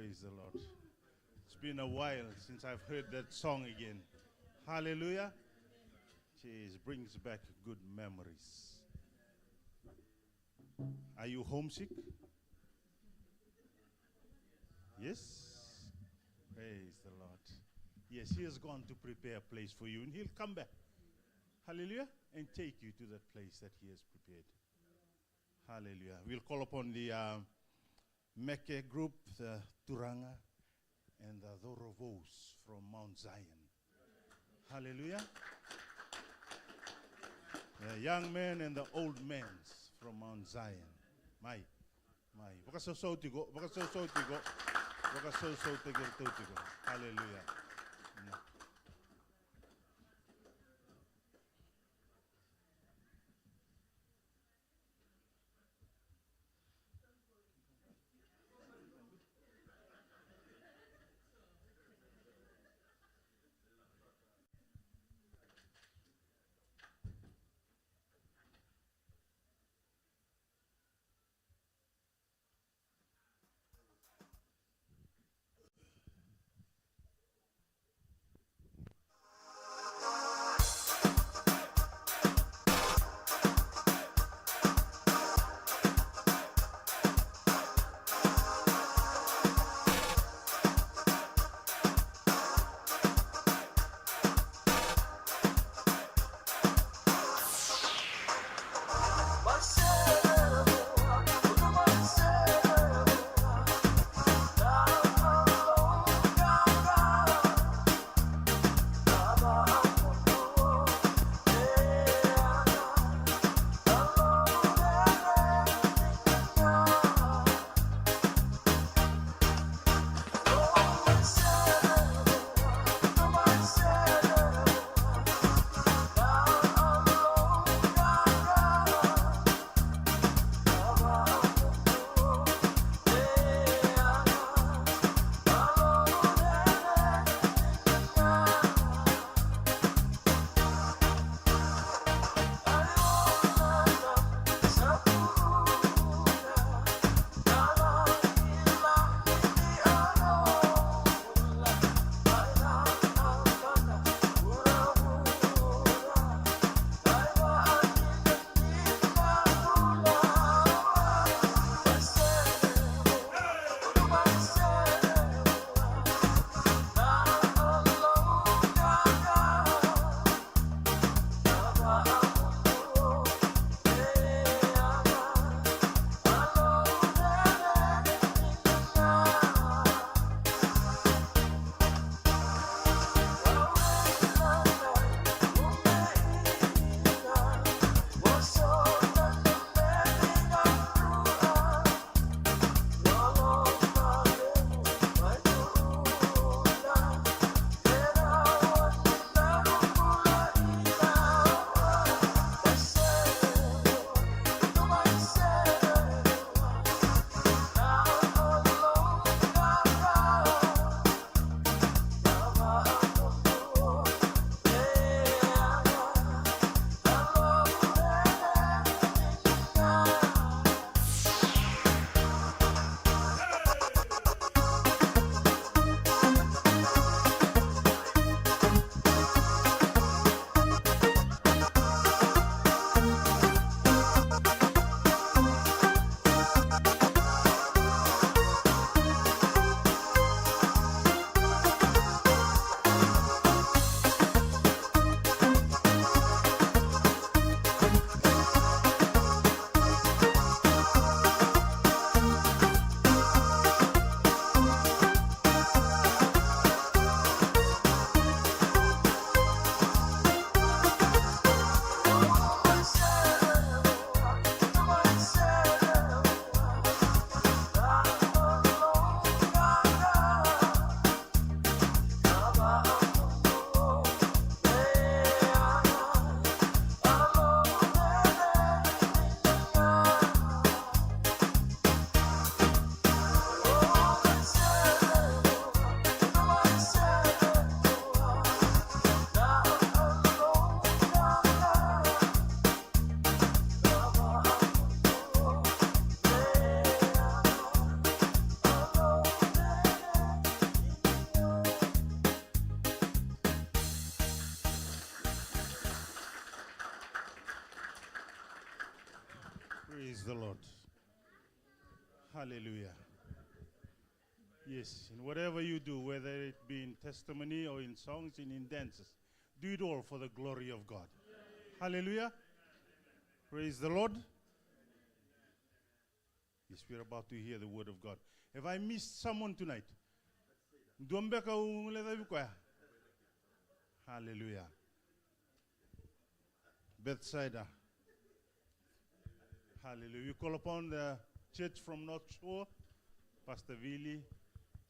Praise the Lord. It's been a while since I've heard that song again. Hallelujah. Jeez, brings back good memories. Are you homesick? Yes? Praise the Lord. Yes, He has gone to prepare a place for you, and He'll come back. Hallelujah. And take you to that place that He has prepared. Hallelujah. We'll call upon the uh, Meke group, the Turaga and the Dorovos from Mount Zion. Hallelujah. The young men and the old men from Mount Zion. Mai, mai. Vakasausau tiko, vakasausau tiko, vakasausau tiko, tiko. Hallelujah. Praise the Lord. Hallelujah. Yes, in whatever you do, whether it be in testimony or in songs and in dances, do it all for the glory of God. Hallelujah. Praise the Lord. Yes, we're about to hear the word of God. Have I missed someone tonight? Dua beka au guilecavi koya? Hallelujah. Bethsaida. Hallelujah. We call upon the church from North Shore, Pastor Vili,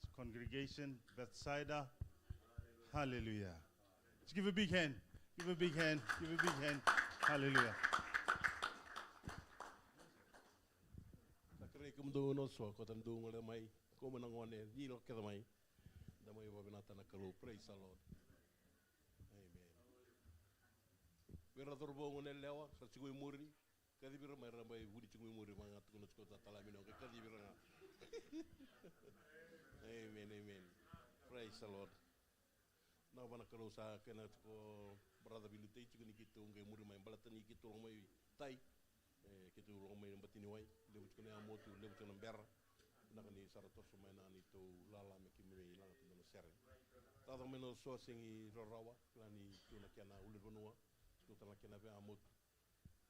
his congregation, Bethsaida. Hallelujah. Let's give a big hand. Give a big hand. Give a big hand. Hallelujah. Sa kerei kemudou na so, ko ta dou gole mai, ko mai na gone, ni lo kece mai. Da mai vavinata na Kalou. Praise the Lord. Amen. Vei ira na cauravou, gone yalewa, sa tiko i muri. Kacivi ira mai, ra mai vuni tiko i muri, ma ga tukuna tiko ta tala mino, qai kacivi ira ga. Amen, amen. Praise the Lord. Na vana Kalou sa kena tiko brother Vilutai tiko ni keitou qai muri mai baleta ni keitou lako mai tai. E, keitou lako mai na bati ni wai, levu tiko na yamotu, levu tiko na bera. Vinaka ni sa ra toso mai na neitou lala me keimami laga tu na sere. Tacaka mai na so segi rarawa, kila ni tu na kena ulunivanua, tu tale na kena veiyamotu.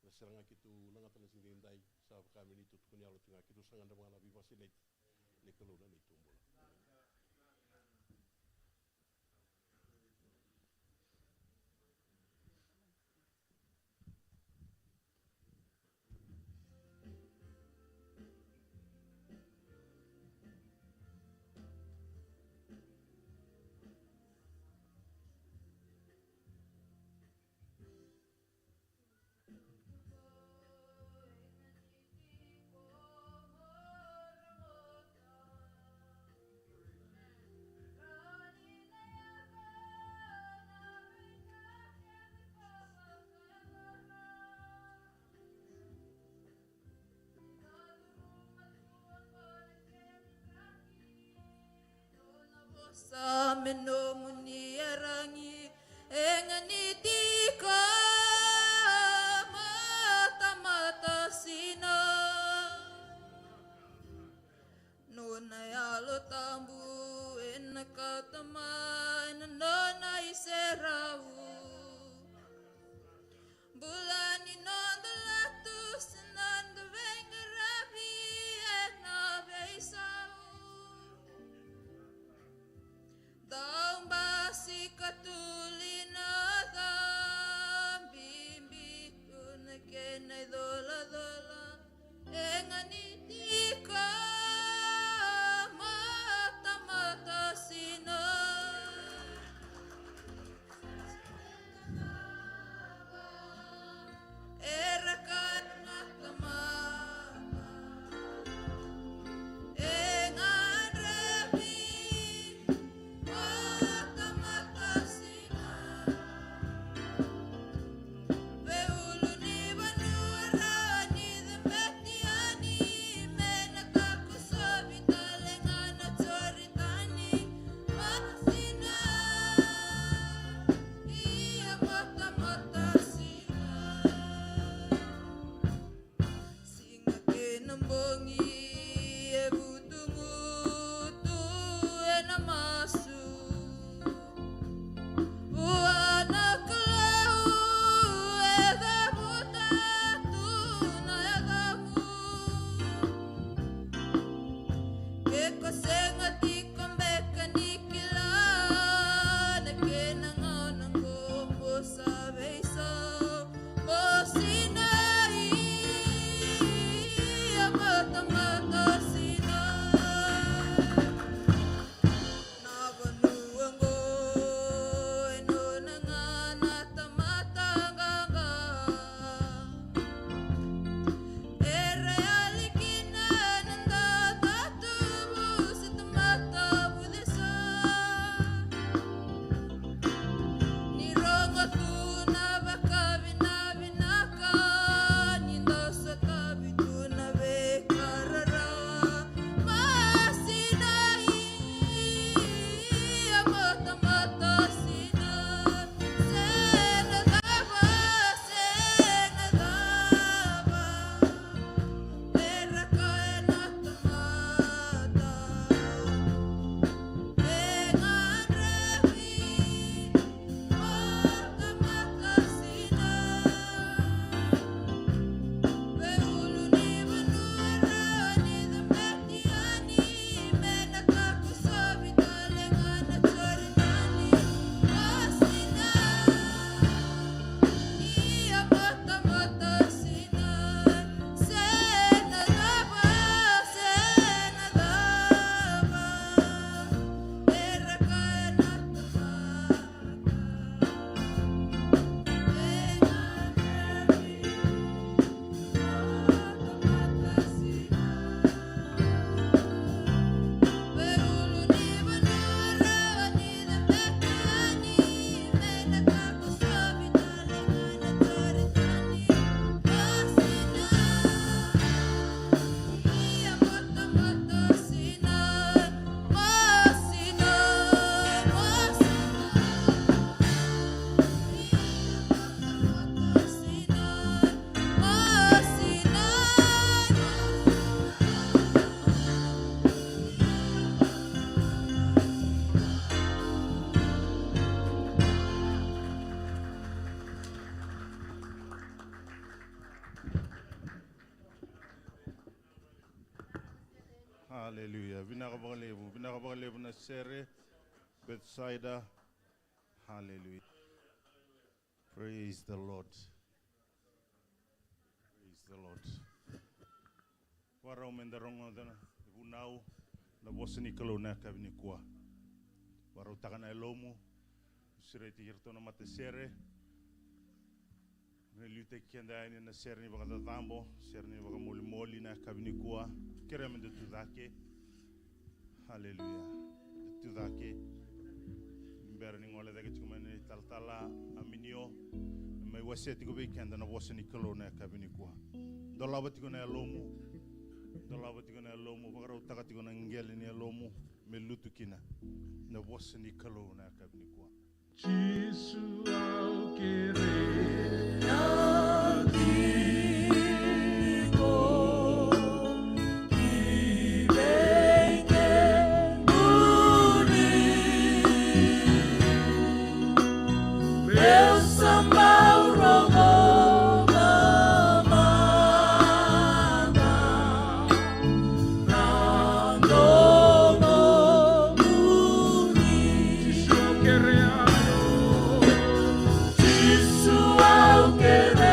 Na sere ga keitou lagata na siga edaidai, sa vaka me neitou tukuni yalo tu ga, keitou sa gadreva ga na veivakasinaiti ni Kalou na neitou bula. Sa me nomuni yaragi, e ga ni tiko matamata sina. Nona Yalo Tabu ena kauta mai na nona iserau. Bula ni noda lotu se noda veiqaravi ena veisau. Dau Haleluya. Vinaka vakalevu, vinaka vakalevu na sere Bethsaida. Haleluya. Praise the Lord. Praise the Lord. Varau me da rogoca na vunau, na vosa ni Kalou na yakavi nikua. Varautaka na yalomu, sureti iratou na matasere. Me liutaki keda yani na sere ni vakacacabo, sere ni vakamolimoli na yakavi nikua. Kerea me da tu cake. Haleluya. Da tu cake. Ni bera ni gole cake tiko mai na italatala Aminio, mai wasea tiko vei keda na vosa ni Kalou na yakavi nikua. Dolava tiko na yalomu. Dolava tiko na yalomu. Vakarautaka tiko na qele ni yalomu me lutu kina na vosa ni Kalou na yakavi nikua. Jisu, au kerea tiko ki vei kemuni. Meu sa bau rogoca mada na domo muni. Jisu, au kerea. Jisu, au kerea.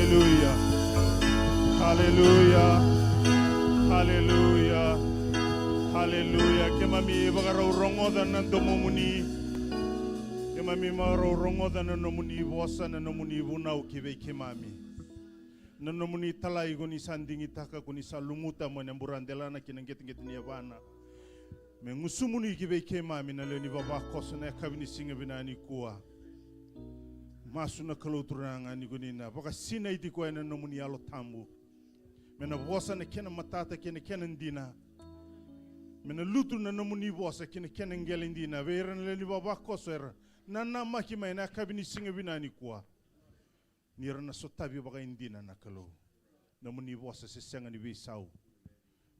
Haleluya. Haleluya. Haleluya. Haleluya. Keimami vakarau rogoca na domomuni. Keimami vakarau rogoca na nomuni vosa, na nomuni vunau ki vei keimami. Na nomuni talai ko ni sa digitaka, ko ni sa lumuta mai na buradelana ki na qeteqete ni yavana. Me gusumuni ki vei keimami na lewe ni vavakoso na yakavi ni siga vinaka nikua. Masu na Kalou Turaga ni ko ni na vakasinaiti koya na nomuni Yalo Tabu. Me na vosa na kena matata kei na kena dina. Me na lutu na nomuni vosa kei na kena qele dina vei ira na lewe ni vavakoso era nanamaki mai na yakavi ni siga vinaka nikua. Ni ra na sotavi vakaidina na Kalou. Nomuni vosa se sega ni veisau.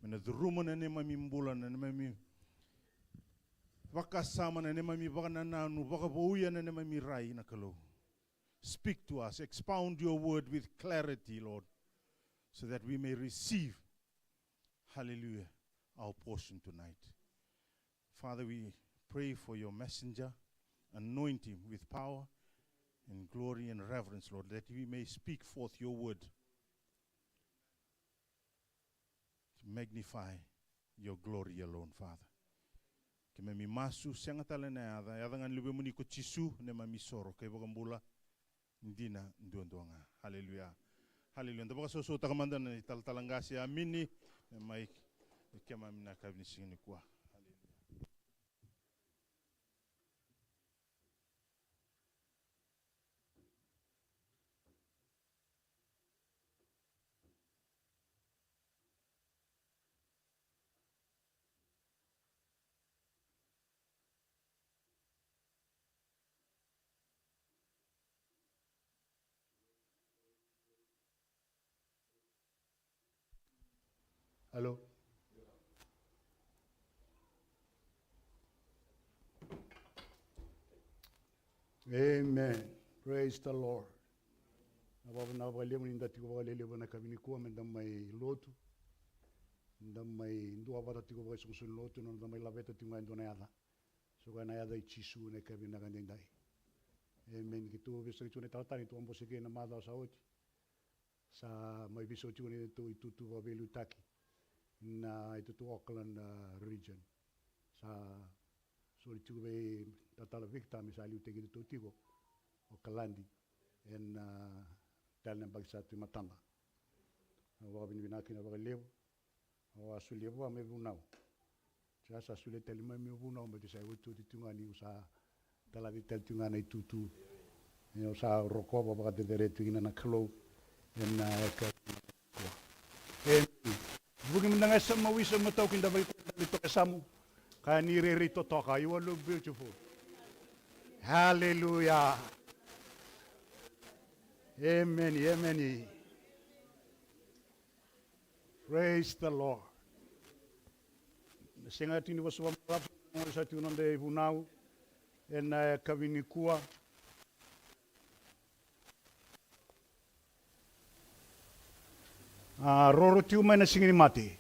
Me na curuma na neimami bula, na neimami vakasama, na neimami vakanananu, vakavouya na neimami rai na Kalou. Speak to us, expound your word with clarity, Lord, so that we may receive, hallelujah, our portion tonight. Father, we pray for your messenger. Anoint him with power and glory and reverence, Lord, that he may speak forth your word to magnify your glory alone, Father. Keimami masu, sega tale na yaca, yaca ga ni Luvemuni ko Jisu, neimami soro kei vakabula dina duadua ga. Haleluya. Haleluya. Da vakasausautaka mada na italatala qase, amini, me mai keimami na yakavi ni siga nikua. Haleluya. Alo. Amen. Praise the Lord. Na vava na vakalevu ni da tiko vakalelevu na yakavi nikua me da mai lotu. Da mai dua vata tiko vakaisoqosoqo ni lotu, na da mai laveta tiko ga e dua na yaca. So koya na yaca i Jisu na yakavi vinaka daidai. Amen. Keitou veisau tiko na italatala, keitou a bose kei na macawa sa oti. Sa mai veisau tiko na neitou itutu vakaveiliutaki na itutu Auckland, ah, region. Sa soli tiko vei talatala Victor me sa liutaki iratou tiko Okaladi ena, ah, tale na yabaki sa tu e matada. Au vakavinavinaka kina vakalevu. Au a solia vua me vunau. Sa, sa solia tale mai meu vunau, baleta sa iotioti tu ga niu sa talaci tale tu ga na itutu. Au sa rokova vakacecere tu kina na Kalou ena yakavi nikua. Amen. Vuki mada ga e yasamu, mawi yasamu, matau kida vei koya na toka yasamu. Kaya ni rairai totoka, you all look beautiful. Hallelujah. Amen, amen. Praise the Lord. Na sega tiko ni vosova maravu, sa tiko noda ivunau ena yakavi nikua. A, roro tiko mai na Siga ni Mate.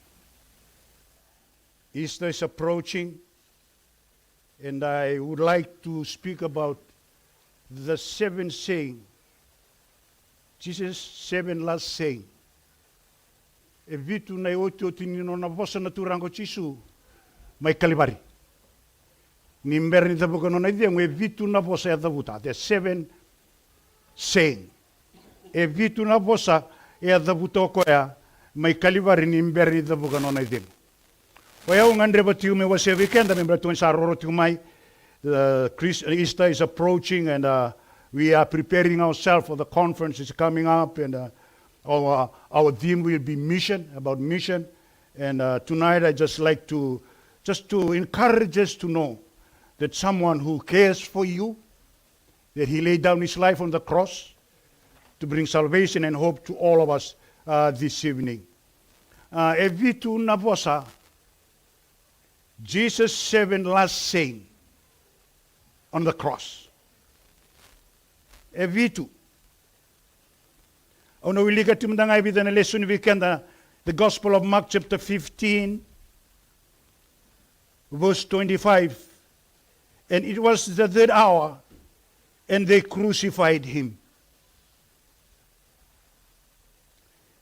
Easter is approaching, and I would like to speak about the seven saying, Jesus' seven last saying. E vitu na iotioti ni nona vosa na Turaga o Jisu mai Kalivari. Ni bera ni cavuka nona icegu, e vitu na vosa e a cavuta. The seven saying. E vitu na vosa e a cavuta o koya mai Kalivari ni bera ni cavuka nona icegu. O yau gadreva tiko meu wasea vei keda, me baleta ni sa roro tiko mai. Uh, Chris, Easter is approaching, and, uh, we are preparing ourselves for the conference is coming up, and, uh, our, our theme will be mission, about mission. And, uh, tonight I just like to, just to encourage us to know that someone who cares for you, that he laid down his life on the cross to bring salvation and hope to all of us, uh, this evening. Uh, e vitu na vosa, Jesus' seven last saying on the cross. E vitu. Au na wilika tiko mada ga e vica na lesoni vei keda, the Gospel of Mark chapter fifteen, verse twenty-five. And it was the third hour, and they crucified him.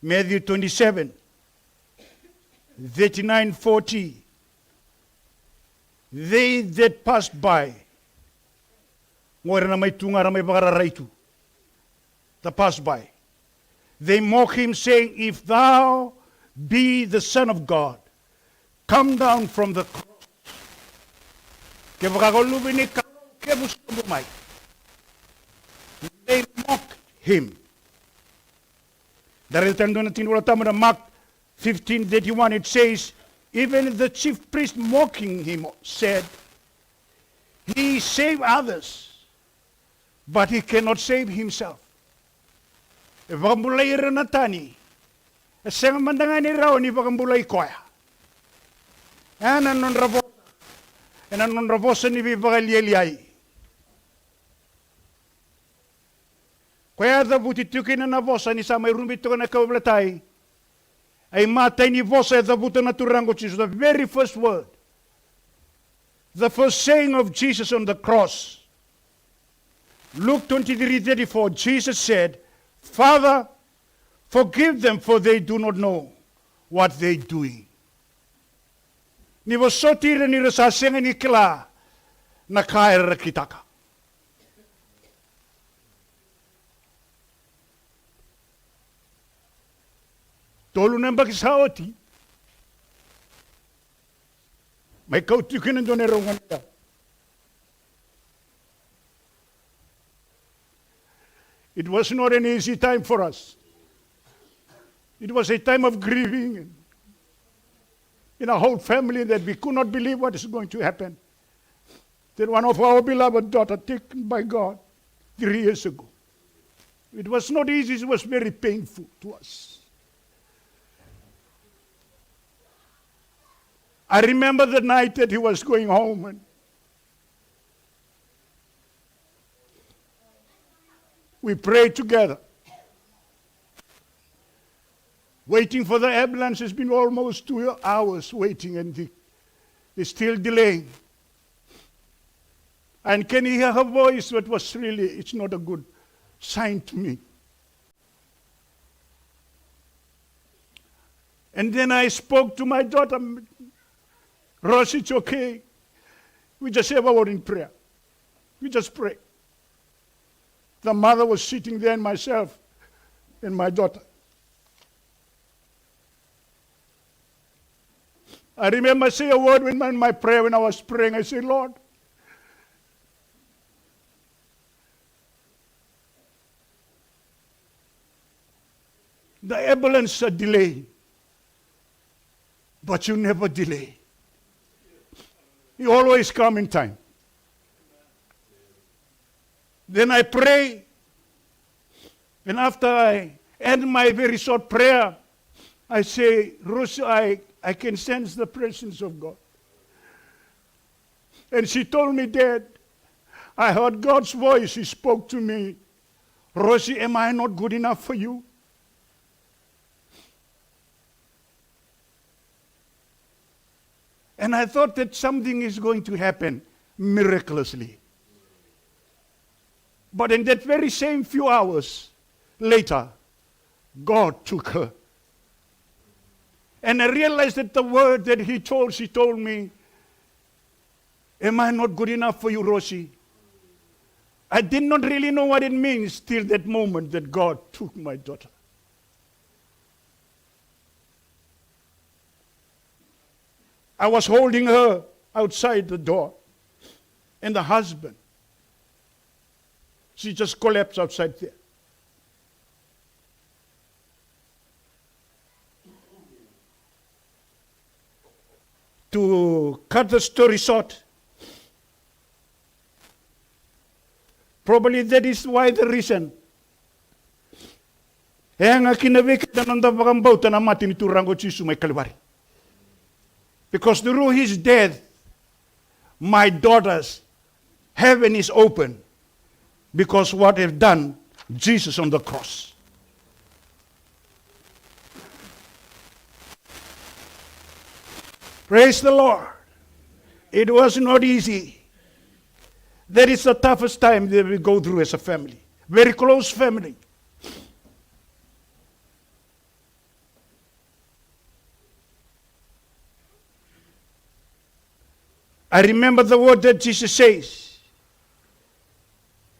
Matthew twenty-seven, thirty-nine, forty. They that passed by. Qo era na mai tu ga, ra mai vakararai tu. The passed by. They mock him, saying, "If thou be the Son of God, come down from the cross." Kevaka o luve ni Kalou, kevu sobu mai. They mocked him. Da raica tale e dua na tikina ni iVolatabu, na Mark fifteen thirty-one, it says, "Even the chief priest mocking him said, 'He saved others, but he cannot save himself.'" E vakabulai ira na tani, e sega mada ga ni rawa ni vakabulai koya. Ena nodra vosa, ena nodra vosa ni veivakalialiai. Koya e cavuti tiko kina na vosa ni sa mai rubi toka na kauveilatai. A imatai ni vosa e cavuta na Turaga o Jisu, the very first word, the first saying of Jesus on the cross. Luke twenty-three thirty-four, Jesus said, "Father, forgive them, for they do not know what they doing." Ni vosoti ira ni ra sa sega ni kila na ka era kitaka. Tolu na yabaki sa oti, mai kau tiko kina dua na irau gone. It was not an easy time for us. It was a time of grieving in our whole family, that we could not believe what is going to happen. That one of our beloved daughter taken by God three years ago. It was not easy, it was very painful to us. I remember the night that he was going home, and we prayed together. Waiting for the ambulance has been almost two hours waiting, and they, they're still delaying. And can you hear her voice? That was really, it's not a good sign to me. And then I spoke to my daughter, "Rosie, it's okay. We just have a word in prayer." We just pray. The mother was sitting there and myself and my daughter. I remember I say a word in my, my prayer when I was praying. I say, "Lord, the ambulance are delayed, but you never delay. You always come in time." Then I pray, and after I end my very short prayer, I say, "Rosie, I, I can sense the presence of God." And she told me, "Dad, I heard God's voice. He spoke to me. 'Rosie, am I not good enough for you?'" And I thought that something is going to happen miraculously. But in that very same few hours later, God took her. And I realized that the word that he told, she told me, "Am I not good enough for you, Rosie?" I did not really know what it means till that moment that God took my daughter. I was holding her outside the door, and the husband, she just collapsed outside there. To cut the story short, probably that is why the reason e yaga kina vei keda na noda vakabauta na mate ni Turaga o Jisu mai Kalivari. Because through his death, my daughter's heaven is open because what have done Jesus on the cross. Praise the Lord. It was not easy. That is the toughest time that we go through as a family. Very close family. I remember the word that Jesus says.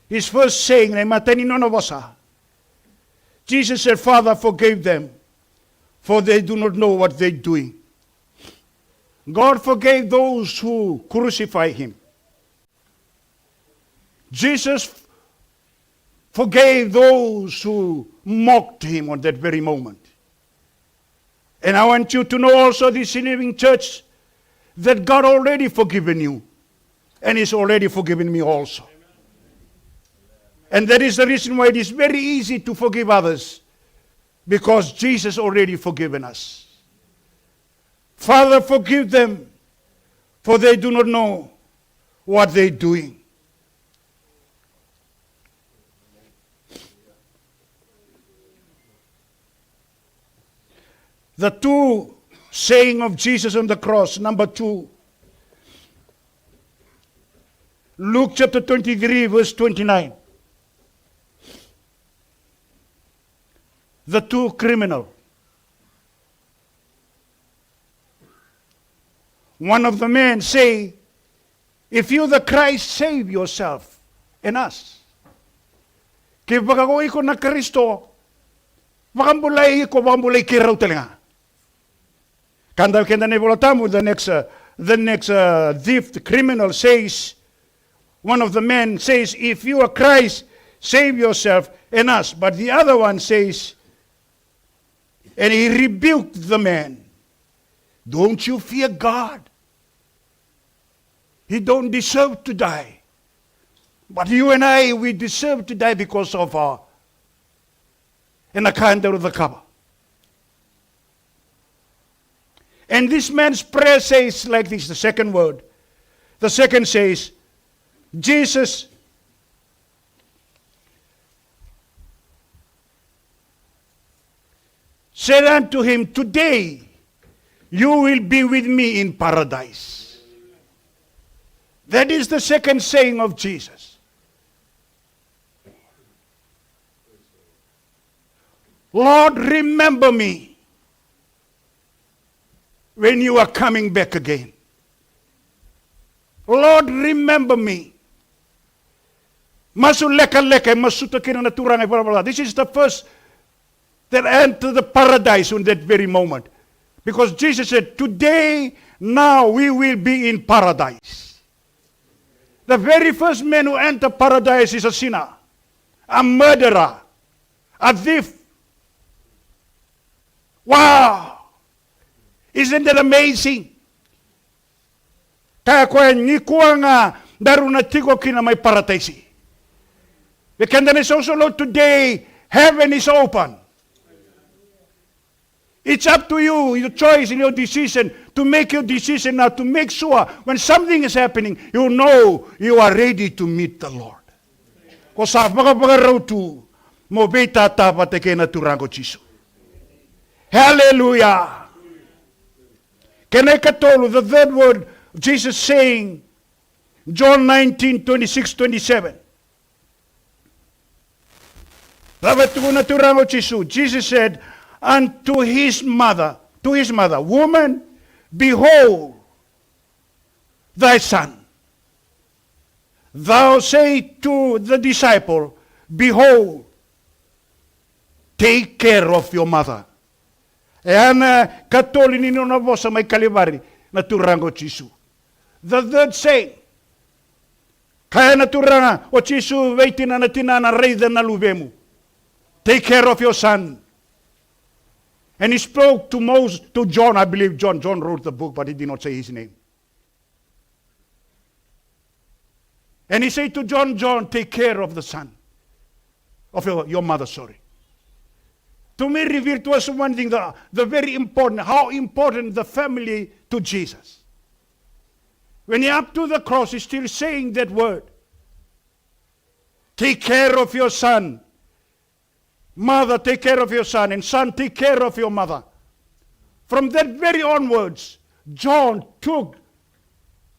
His first saying, na imatai ni nona vosa. Jesus said, "Father, forgive them, for they do not know what they're doing." God forgave those who crucify him. Jesus forgave those who mocked him on that very moment. And I want you to know also, this evening, church, that God already forgiven you, and He's already forgiven me also. And that is the reason why it is very easy to forgive others, because Jesus already forgiven us. "Father, forgive them, for they do not know what they're doing." The two saying of Jesus on the cross, number two. Luke chapter twenty-three, verse twenty-nine. The two criminal. One of the men say, "If you the Christ, save yourself and us." Kevaka o iko na Karisito, vakabulai iko, vakabulai keirau tale ga. Ka dau keda na iVola Tabu, the next, uh, the next, uh, thief, the criminal says, one of the men says, "If you are Christ, save yourself and us." But the other one says, and he rebuked the man. Don't you fear God? He don't deserve to die. But you and I, we deserve to die because of our, ena ka eda cakava. And this man's prayer says like this, the second word. The second says, Jesus said unto him, "Today you will be with me in paradise." That is the second saying of Jesus. "Lord, remember me when you are coming back again. Lord, remember me." Masu lekaleka e masuta kina na Turaga e valavala. This is the first that enter the paradise on that very moment. Because Jesus said, "Today, now we will be in paradise." The very first man who enter paradise is a sinner, a murderer, a thief. Wow! Isn't that amazing? Kaya o koya, "Nikua ga daru na tiko kina mai Parataisi." Vei keda na isoqosoqo today, heaven is open. It's up to you, your choice and your decision, to make your decision now, to make sure when something is happening, you know you are ready to meet the Lord. Ko sa vakavakarau tu mo veitata vata kei na Turaga o Jisu. Hallelujah. Kena ikatolu, the third word, Jesus saying, John nineteen, twenty-six, twenty-seven. Cava e tukuna na Turaga o Jisu? Jesus said unto his mother, to his mother, "Woman, behold thy son." Thou say to the disciple, "Behold, take care of your mother." E a na ikatolu ni nona vosa mai Kalivari na Turaga o Jisu. The third saying, kaya na Turaga o Jisu vei tinana, "Tinana, raica na luvemu. Take care of your son." And he spoke to Moses, to John, I believe John. John wrote the book, but he did not say his name. And he said to John, "John, take care of the son, of your, your mother, sorry." To me, reveal to us one thing, the, the very important, how important the family to Jesus. When he up to the cross, he's still saying that word. "Take care of your son. Mother, take care of your son, and son, take care of your mother." From that very onwards, John took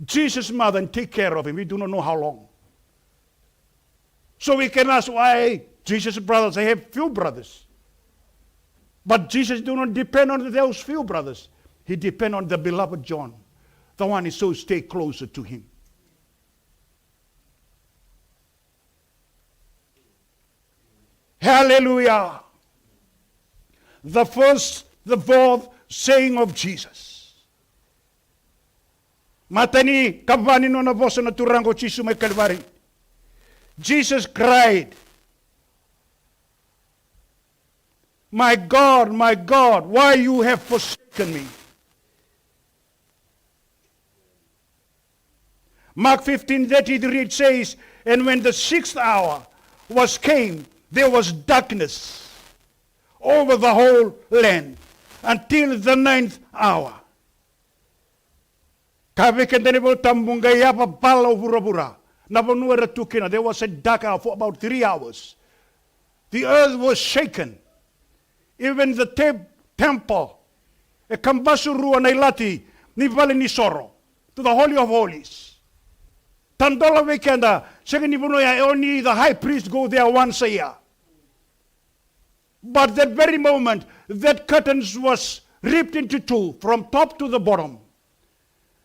Jesus' mother and take care of him. We do not know how long. So we can ask why Jesus' brothers, they have few brothers. But Jesus do not depend on those few brothers. He depend on the beloved John, The one is so stay closer to him. Hallelujah. The first, the fourth saying of Jesus. Matai ni ka va ni nona vosa na Turaga o Jisu mai Kalivari. Jesus cried, "My God, my God, why you have forsaken me?" Mark fifteen thirty-three, it says, "And when the sixth hour was came, there was darkness over the whole land until the ninth hour." Ka vei keda na iVolatabu, qai yavavala o vuravura, na vanua era tu kina. There was a dark hour for about three hours. The earth was shaken. Even the te-, temple, e kabasu rua na ilati ni vale ni soro, to the Holy of Holies. Tadola vei keda, sega ni vanua ya, only the high priest go there once a year. But that very moment, that curtains was ripped into two from top to the bottom.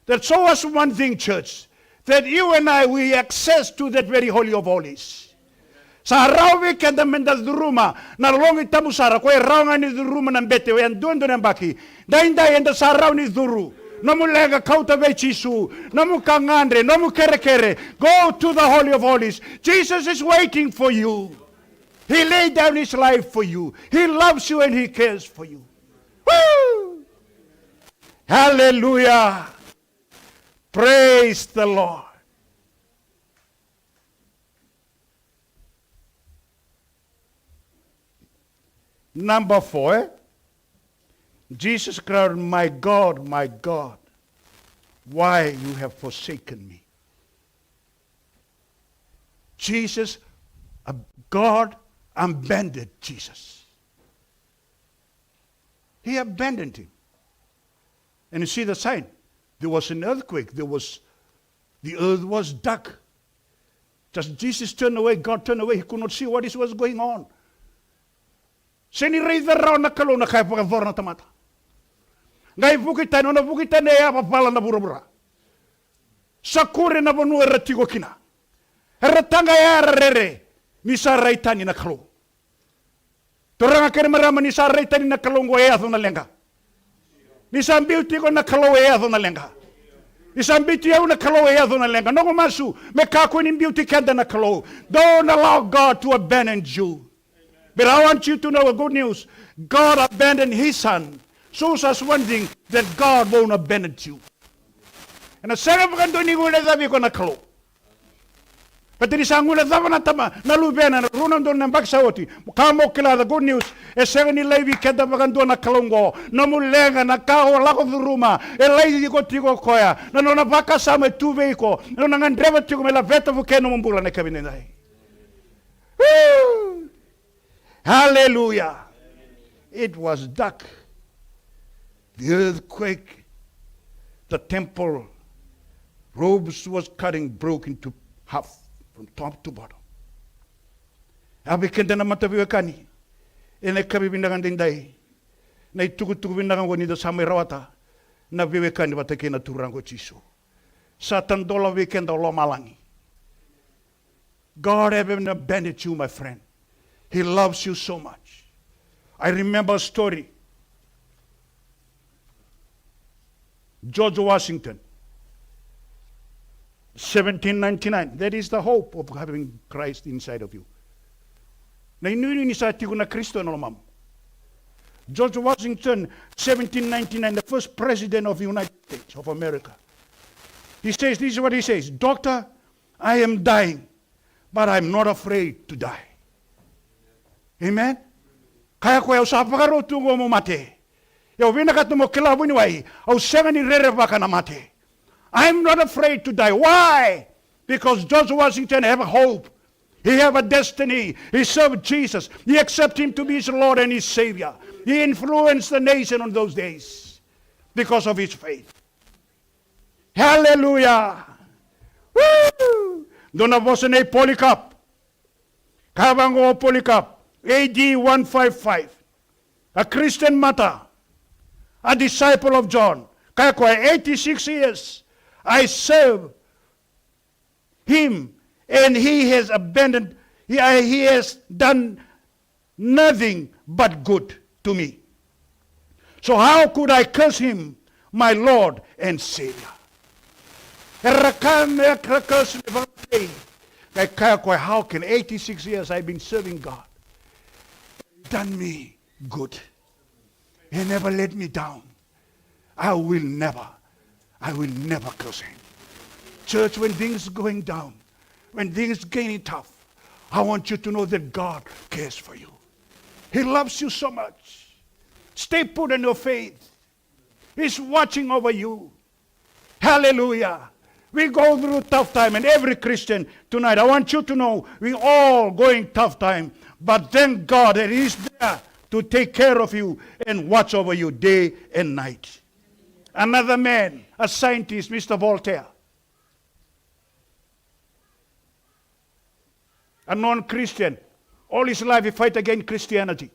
That show us one thing, church, that you and I, we access to that very Holy of Holies. Sa rawa vei keda meda curuma na loqi tabu sara, koya e rawa ga ni curuma na bete, oya duadua na yabaki. Daidai eda sa rawa ni curu. Nomu leqa kauta vei Jisu, nomu ka gadre, nomu kerekere. Go to the Holy of Holies. Jesus is waiting for you. He laid down his life for you. He loves you and he cares for you. Woo! Hallelujah. Praise the Lord. Number four, eh? Jesus cried, "My God, my God, why you have forsaken me?" Jesus, uh, God abandoned Jesus. He abandoned him. And you see the sign. There was an earthquake. There was, the earth was dark. Just Jesus turned away, God turned away. He could not see what is, was going on. Sega ni raica rawa na Kalou na ka e vakayacora na tamata. Qai vuki tani, nona vuki tani e yavavala na vuravura. Sa kure na vanua era tiko kina. Era taqaya, era rere, ni sa rai tani na Kalou. Turaga kei na marama, ni sa rai tani na Kalou oqo e yaco na leqa. Ni sa biuti iko na Kalou e yaco na leqa. Ni sa biuti au na Kalou e yaco na leqa. Noqu masu, me kakua ni biuti keda na Kalou. Don't allow God to abandon you. But I want you to know a good news. God abandoned his son. Shows us one thing, that God won't abandon you. Ena sega vakadua ni guilecavi iko na Kalou. Baleta ni sa guilecava na tama, na luvena, na rua na udolu na yabaki sa oti. Ka mo kila, the good news, e sega ni laivi keda vakadua na Kalou oqo. Nomu leqa, na ka o lako curuma, e laivi iko tiko o koya. Na nona vakasama e tu vei iko. Na nona gadreva tiko me laveta vukea nomu bula na yakavi nikua. Woo! Hallelujah. It was dark. The earthquake, the temple, robes was cutting, broke into half from top to bottom. A vei keda na mataveiwekani, ena yakavi vinaka daidai, na itukutuku vinaka oqo ni da sa mai rawata, na veiwekani vata kei na Turaga o Jisu. Sa tadola vei keda o lomalagi. God haven't abandoned you, my friend. He loves you so much. I remember a story. George Washington, seventeen ninety-nine. That is the hope of having Christ inside of you. Na inuinui ni sa tiko na Karisito ena lomamu. George Washington, seventeen ninety-nine, the first president of the United States of America. He says, this is what he says, "Doctor, I am dying, but I'm not afraid to die." Amen. Kaya o koya, "Au sa vakarau tu oqo mo mate. Ia au vinakata mo kila, vuniwai, au sega ni rerevaka na mate. I'm not afraid to die." Why? Because George Washington have a hope. He have a destiny. He served Jesus. He accept him to be his Lord and his Savior. He influenced the nation on those days because of his faith. Hallelujah. Woo! Dua na vosa nei Polycarp. Kaya vaqo o Polycarp, A D one five five. A Christian martyr, a disciple of John. Kaya o koya, eighty-six years I serve him, and he has abandoned, he, I, he has done nothing but good to me. So how could I curse him, my Lord and Savior? Era kaya me ra curse me vakaoqo. Kaya o koya, how can, eighty-six years I've been serving God. Done me good. He never let me down. I will never, I will never curse him. Church, when things going down, when things getting tough, I want you to know that God cares for you. He loves you so much. Stay put in your faith. He's watching over you. Hallelujah. We go through tough time, and every Christian tonight, I want you to know we all going tough time, but thank God that He's there to take care of you and watch over you day and night. Another man, a scientist, Mister Voltaire, a non-Christian. All his life he fight against Christianity.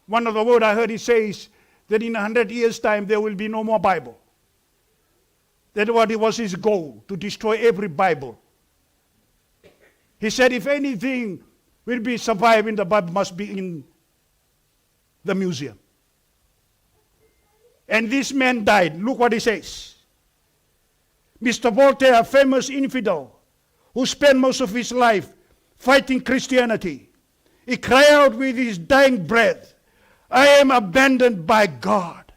One of the word I heard, he says that in a hundred years' time there will be no more Bible. That what it was his goal, to destroy every Bible. He said if anything will be surviving, the Bible must be in the museum. And this man died. Look what he says. Mister Voltaire, a famous infidel who spent most of his life fighting Christianity, he cried out with his dying breath, "I am abandoned by God."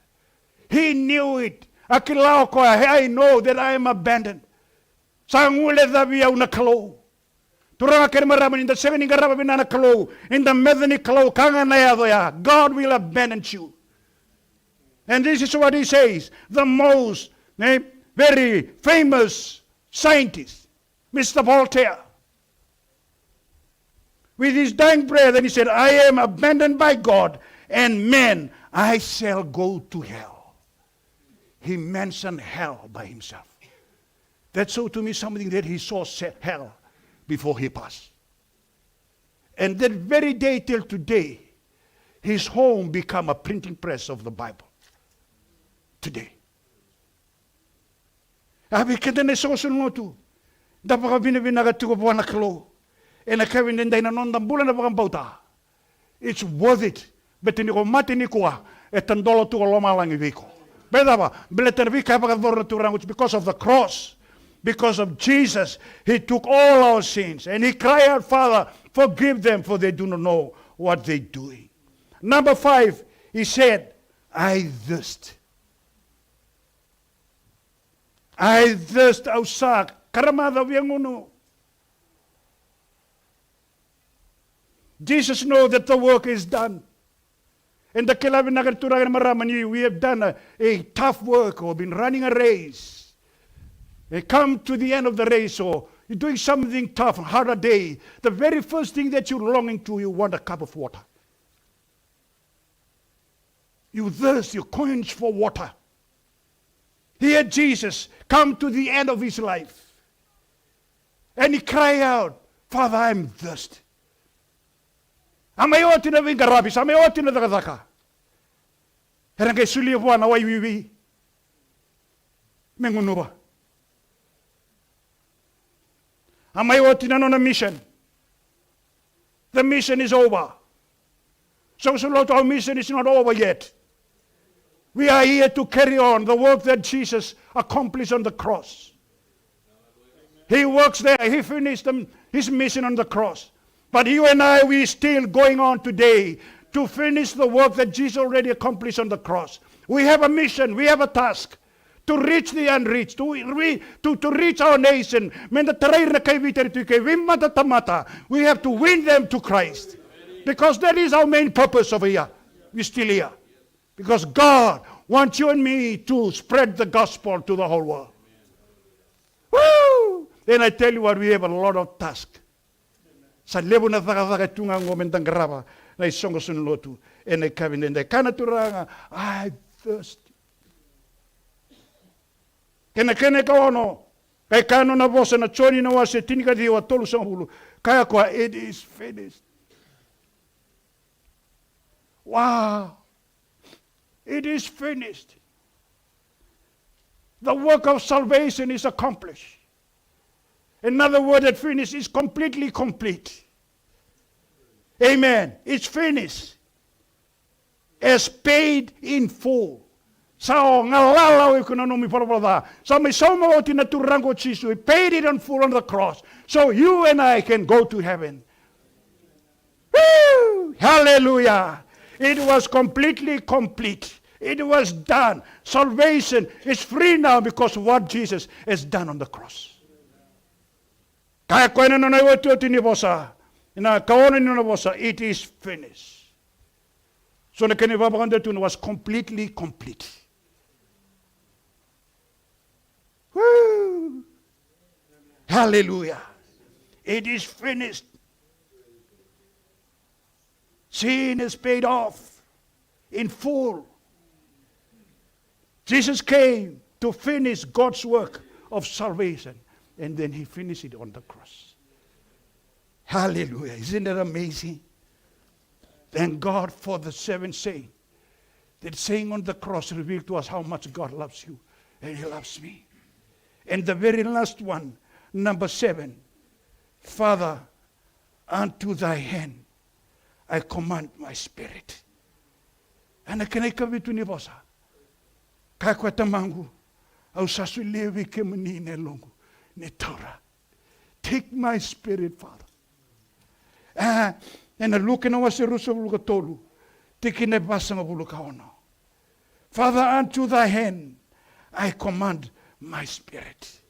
He knew it. A kila o koya, "I know that I am abandoned." Sa guilecavi vei au na Kalou. Turaga kei na marama, ni da sega ni qarava vinaka na Kalou, ni da meca ni Kalou, ka ga na yaco ya, God will abandon you. And this is what he says, the most, eh, very famous scientist, Mister Voltaire. With his dying breath, and he said, "I am abandoned by God and men, I shall go to hell." He mentioned hell by himself. That showed to me something that he saw se-, hell before he passed. And that very day till today, his home become a printing press of the Bible. Today. A vei keda na isoqosoqo ni lotu, da vakavinavinaka tiko vua na Kalou ena yakavi edaidai na noda bula na vakabauta. It's worth it. Baleta ni ko mate nikua, e tadola tu ko lomalagi vei iko. Baleta na cava? Baleta na veika e vakayacora na Turaga, it's because of the cross. Because of Jesus, he took all our sins. And he cried out, "Father, forgive them, for they do not know what they doing." Number five, he said, "I thirst." "I thirst," au sa karamaca, au via gunu. Jesus know that the work is done. Eda kila vinaka na turaga, na marama, ni we have done a, a tough work or been running a race. And come to the end of the race or you're doing something tough, harder day. The very first thing that you're longing to, you want a cup of water. You thirst, you quench for water. Here Jesus come to the end of his life. And he cry out, "Father, I'm thirsty." A mai oti na veiqaravi, sa mai oti na cakacaka. Era qai solia vua na wai wiwi me gunuva. A mai oti na nona mission. The mission is over. So, so Lord, our mission is not over yet. We are here to carry on the work that Jesus accomplished on the cross. He works there. He finished the, his mission on the cross. But you and I, we still going on today to finish the work that Jesus already accomplished on the cross. We have a mission. We have a task to reach the unreached, to, re-, to, to reach our nation. Meda tarai ira na kai Viti, ira tu i ke, veimatatamata. We have to win them to Christ. Because that is our main purpose over here. We still here. Because God wants you and me to spread the gospel to the whole world. Woo! And I tell you what, we have a lot of task. Sa levu na cakacaka e tu ga oqo meda qarava na isoqosoqo ni lotu ena yakavi edaidai. Kaya na Turaga, "I thirsty." Kena, kena ikaono, qai kaya na nona vosa na Joni na wase tinikaciwa, tolusagavulu. Kaya o koya, "It is finished." Wow. It is finished. The work of salvation is accomplished. Another word that finish is completely complete. Amen. It's finished. As paid in full. Sa o galala o iko na nomu ivalavala ca. Sa mai sauma oti na Turaga o Jisu. He paid it in full on the cross. So you and I can go to heaven. Woo! Hallelujah. It was completely complete. It was done. Salvation is free now because of what Jesus has done on the cross. Kaya koya na nona iotioti ni vosa, na kaono ni nona vosa, it is finished. So na kena ivakavakadua tu na was completely complete. Woo! Hallelujah. It is finished. Sin is paid off in full. Jesus came to finish God's work of salvation, and then he finished it on the cross. Hallelujah. Isn't that amazing? Thank God for the seven saying. That saying on the cross revealed to us how much God loves you and he loves me. And the very last one, number seven, Father, unto thy hand I command my spirit. Ena kena ikavitu ni vosa, kaya koya, Tamaqu, au sa solia vei kemuni na yaloqu, ni taura. Take my spirit, Father. A, ena Luke na wase ruasagavulu ka tolu, tikina e vasagavulu ka ono. Father, unto thy hand I command my spirit.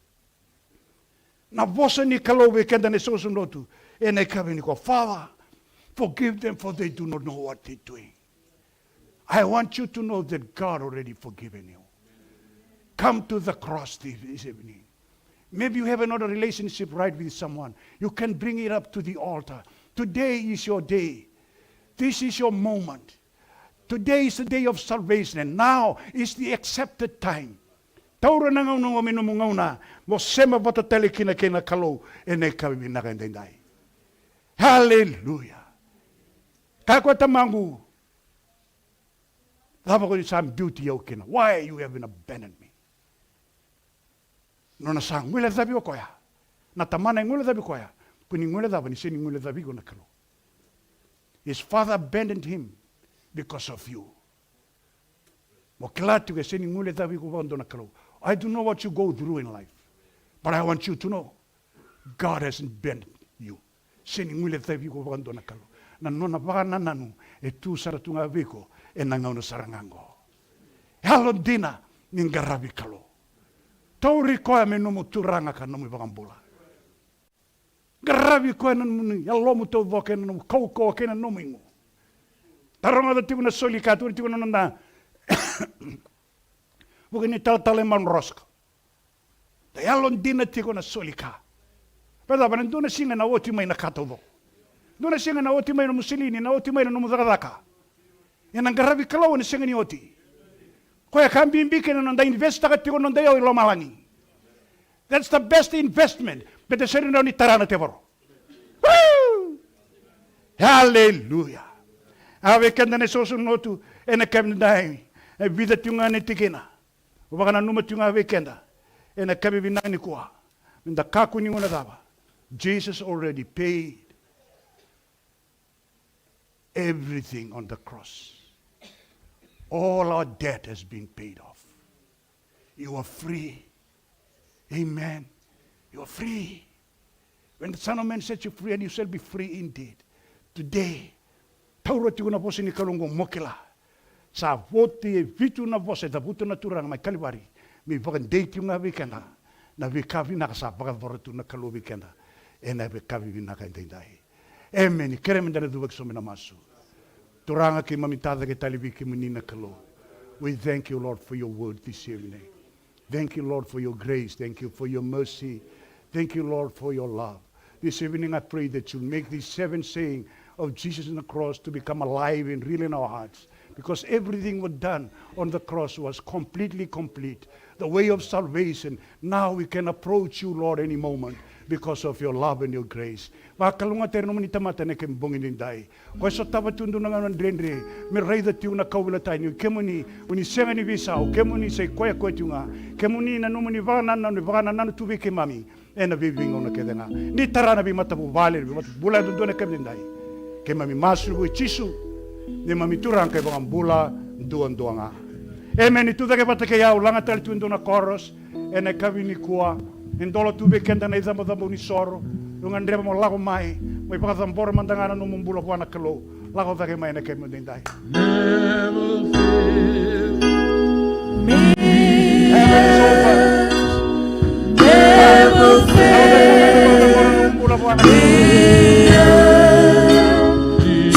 Na vosa ni Kalou vei keda na isoqosoqo lotu ena ikavi nikua, Father, forgive them, for they do not know what they're doing. I want you to know that God already forgiven you. Come to the cross this evening. Maybe you have not a relationship right with someone. You can bring it up to the altar. Today is your day. This is your moment. Today is the day of salvation, and now is the accepted time. Taura na gauna oqo me nomu gauna mo sema vata tale kina kei na Kalou ena ikavi vinaka edaidai. Hallelujah. Kaya koya, Tamaqu, cava ko ni sa biuti au kina? Why you haven't abandoned me? Nona sa guilecavi o koya. Na tamana e guilecavi koya. Ko ni guilecava ni sega ni guilecavi iko na Kalou. His father abandoned him because of you. Mo kila tiko e sega ni guilecavi iko vakadua na Kalou. I don't know what you go through in life, but I want you to know God hasn't abandoned you. Sega ni guilecavi iko vakadua na Kalou. Na nona vakanananu e tu sara tu ga vei iko ena gauna sara ga oqo. Yalodina ni qaravi Kalou. Tauri koya me nomu Turaga ka nomu iVakabula. Qaravi koya na nomuni yalomu taucoko, na nomu kaukauwa kei na nomu igu. Da rogoca tiko na soli ka tukuna tiko na noda vuku ni talatala i Mount Roskill. Da yalodina tiko na soli ka. Baleta na dua na siga na oti mai na ka taucoko. Dua na siga na oti mai na nomu silini, na oti mai na nomu cakacaka. Ia na qaravi Kalou ena sega ni oti. Koya ka bibi kina na noda investaka tiko na noda iyau i lomalagi. That's the best investment. Baleta sega ni rawa ni tara na tevoro. Woo! Hallelujah. A vei keda na isoqosoqo lotu ena ikavi nikua, e vica tiko ga na tikina. Au vakananuma tiko ga vei keda ena ikavi vinaka nikua, meda kakua ni guilecava. Jesus already paid everything on the cross. All our debt has been paid off. You are free. Amen. You are free. When the Son of Man sets you free, and you shall be free indeed. Today, taura tiko na vosa ni Kalou oqo mo kila. Sa oti e vitu na vosa e cavuta na Turaga mai Kalivari me vakadei tiko ga vei keda na veika vinaka sa vakayacora tu na Kalou vei keda ena ikavi vinaka edaidai. Emeni. Kerea meda na cuva ki so mai na masu. Turaga, keimami tacake tale vei kemuni na Kalou. We thank you, Lord, for your word this evening. Thank you, Lord, for your grace. Thank you for your mercy. Thank you, Lord, for your love. This evening I pray that you make these seven saying of Jesus on the cross to become alive and real in our hearts. Because everything was done on the cross was completely complete. The way of salvation. Now we can approach you, Lord, any moment because of your love and your grace. Vakalougatataka na nomuni tamata ena kena bogi edaidai. Ko e sotava tu e dua na gauna dredre, me raica tiko na kauveilatai ni kemuni, o ni sega ni veisau, kemuni sa i koya koya tiko ga. Kemuni na nomuni vakanananu, vakanananu tu vei keimami ena veiveigauna kece ga. Ni tara na veimatavuvale, na veimatavuvale duadua ena kena edaidai. Keimami masu ena vuku i Jisu, neimami Turaga ka iVakabula duadua ga. Emeni. Tucake vata kei au, laga tale tu e dua na chorus ena yakavi nikua. E dola tu vei keda na icabocabo ni soro. Au gadreva mo lako mai, mo vakacabora mada ga na nomu bula vua na Kalou. Lako cake mai ena kena edaidai. Never fail me. Heaven is open. Never fail me.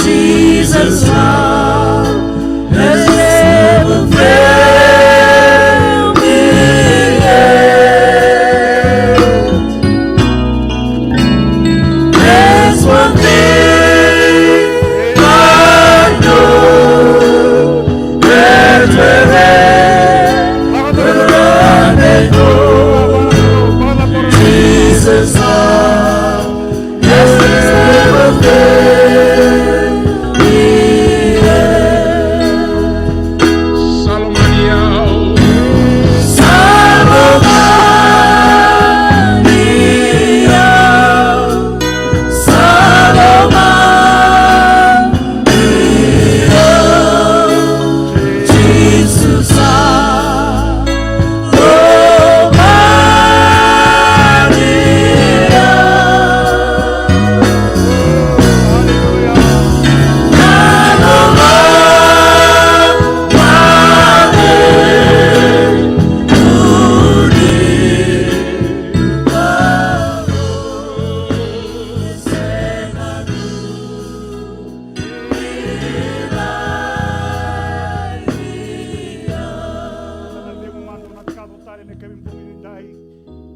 Jesus' love has never failed me yet. There's one thing I know, that wherever I may go, Jesus' love has never failed me yet. Salomania. Salomania. Salomania. Jesus. Sa na cegu mada na kato tale na yakavi bogi edaidai.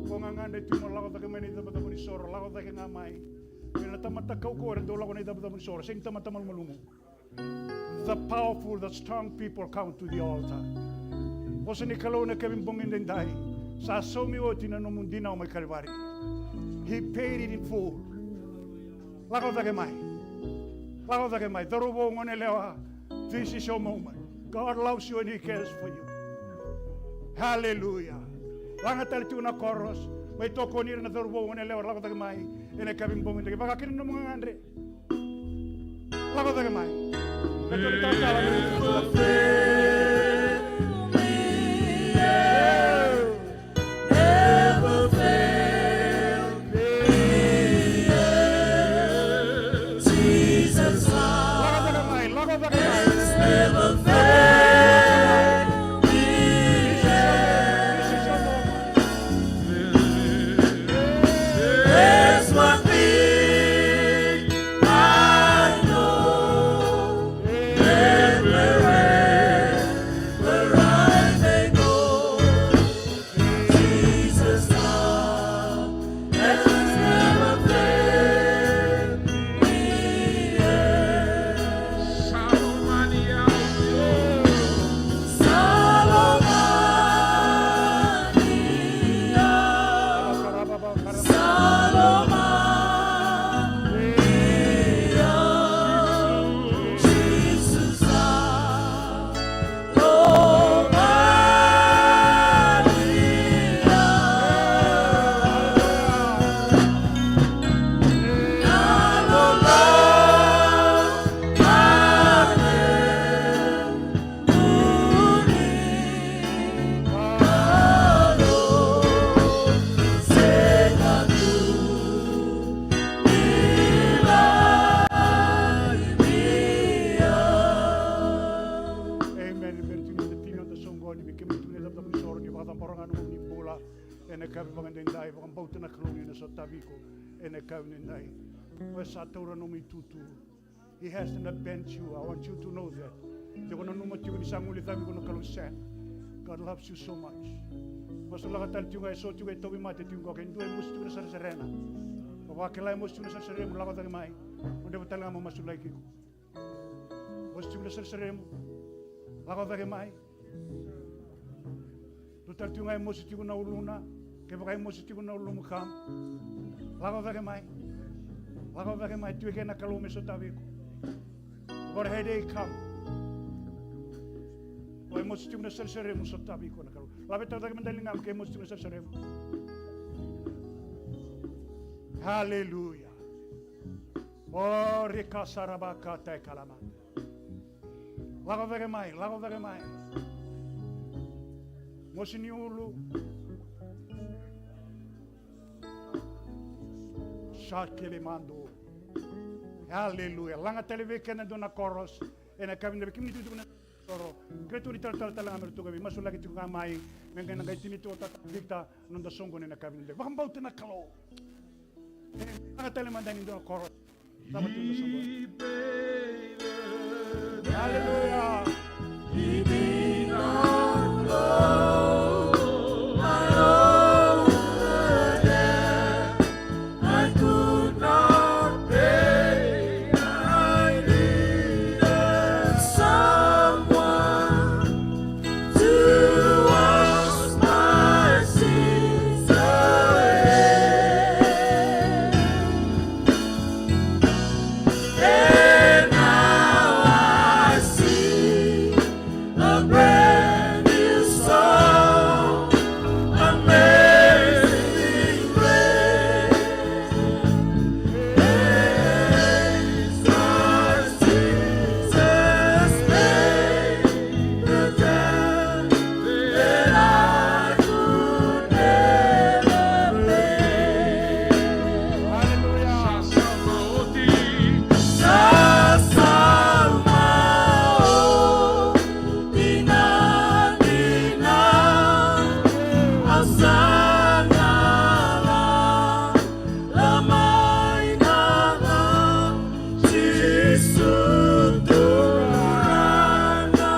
Ko gagadre tu mo lako cake mai na icabocabo ni soro, lako cake ga mai. Ena tamata kaukauwa era dau lako na icabocabo ni soro, sega ni tamata malumalumu. The powerful, the strong people come to the altar. Vosa ni Kalou na yakavi bogi edaidai. Sa saumi oti na nomu dinau mai Kalivari. He paid it in full. Lako cake mai. Lako cake mai. Cauravou, goneyalewa. This is your moment. God loves you and He cares for you. Hallelujah. Laga tale tiko na chorus. Mai tokoni ira na cauravou, goneyalewa, lako cake mai. Ena yakavi bogi edaidai. Vakakina na nomu gagadre. Lako cake mai. Mai tokoni tale tale. Never fail me yet. Jesus' love has never failed me yet. There's one thing I know, that wherever I may go, Jesus' love has never failed me yet. Salomania. Salomania. Salomania. Jesus. Amen. Vei ira tiko na tini, na soqoni, vei kemuni tiko na icabocabo ni soro, ni vakacabora ga na nomuni bula ena yakavi vakaedaidai, vakabauta na Kalou ni na sotavi iko ena yakavi edaidai. Oya sa taura na nomu itutu. He hasn't abandoned you. I want you to know that. Ke o nanuma tiko ni sa guilecavi iko na Kalou, sega. God loves you so much. Masulaka tale tiko ga, eso tiko e tauvimate tiko qo, ke dua e mosi tiko na sareserena. Mo vakila e mosi tiko na sareseremu, lako cake mai. Mo dreva tale ga mo masulaki iko. Mosi tiko na sareseremu. Lako cake mai. Tu tale tiko ga e mosi tiko na uluna. Kevaka e mosi tiko na ulumu, come. Lako cake mai. Lako cake mai, tu e ke na Kalou me sotavi iko. Got a headache, come. O e mosi tiko na sarisaremu, sotavi iko na Kalou. Laveta cake mada na ligamu ke mosi tiko na sarisaremu. Haleluya. O rika sarabaka tai kalamata. Lako cake mai, lako cake mai. Mosi ni ulu. Sa kele madu. Haleluya. Laga tale vei keda dua na chorus. Ena kavi na vei kemuni tukutuku na toro. Kere tu ni talatala tale ga me ra tuka vei. Masulaki tiko ga mai. Me qai na qai tini tiko tata Victor. Noda soqoni ena kavi na dai. Vakabauta na Kalou. Laga tale mada ni dua na chorus. Haleluya. And now I sing a brand new song, Amazing Grace. Praise the Jesus name, the death that I could never pay. Hallelujah. Sasama oti na dina, au sa na la, la mai na la, Jisu Turaga.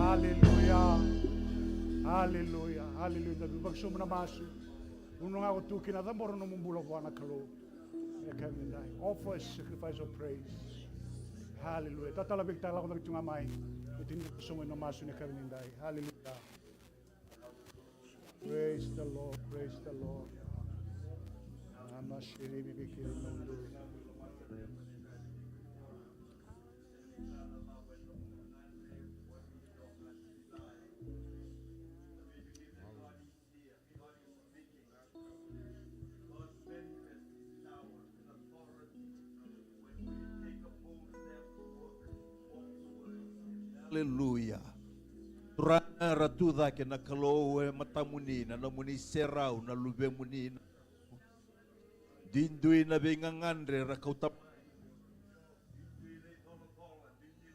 Haleluya. Haleluya. Haleluya. Da vakasobu na masu. Vunau ga ko tu kina, cabora nomu bula vua na Kalou. Ena kavi ni dai. Offer a sacrifice of praise. Haleluya. Tatala vei keda, lako cake tu ga mai. Oti ni sogo ena masu ena kavi ni dai. Haleluya. Praise the Lord, praise the Lord. Namashirimi bikiri mundu. Haleluya. Turaga, ra tu cake na Kalou e matamuni na nomuni serau na luvemuni. Duidui na veigagadre ra kauta,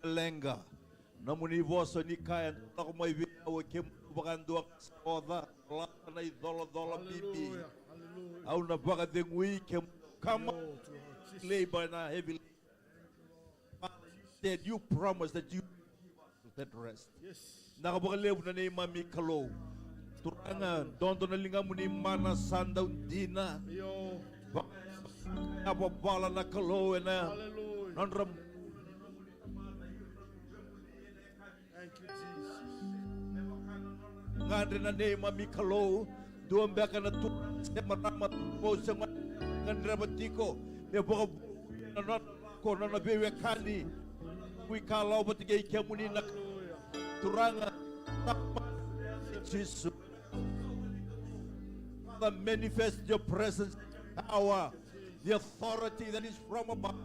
leqa. Nomuni vosa ni kaya, dou lako mai vei au, o kemudou vakadua ka sa oca, lata na icolacola bibi. Hallelujah, hallelujah. Au na vakacegui kemudou. Come on, labor and heavy. Father, you said, you promised that you give us that rest. Yes. Vinaka vakalevu na neimami Kalou. Turaga, dodo na ligamuni mana sa dau dina. Io. Vakayavavala na Kalou ena, hallelujah, nodra. Thank you, Jesus. Gadre na neimami Kalou, dua beka na turaga se marama, turaga se marama, gadreva tiko me vakavu na nona, ko nona veiwekani. Ui ka lau vata kei kemuni na Turaga. Jisu. Father, manifest your presence, power, the authority that is from above.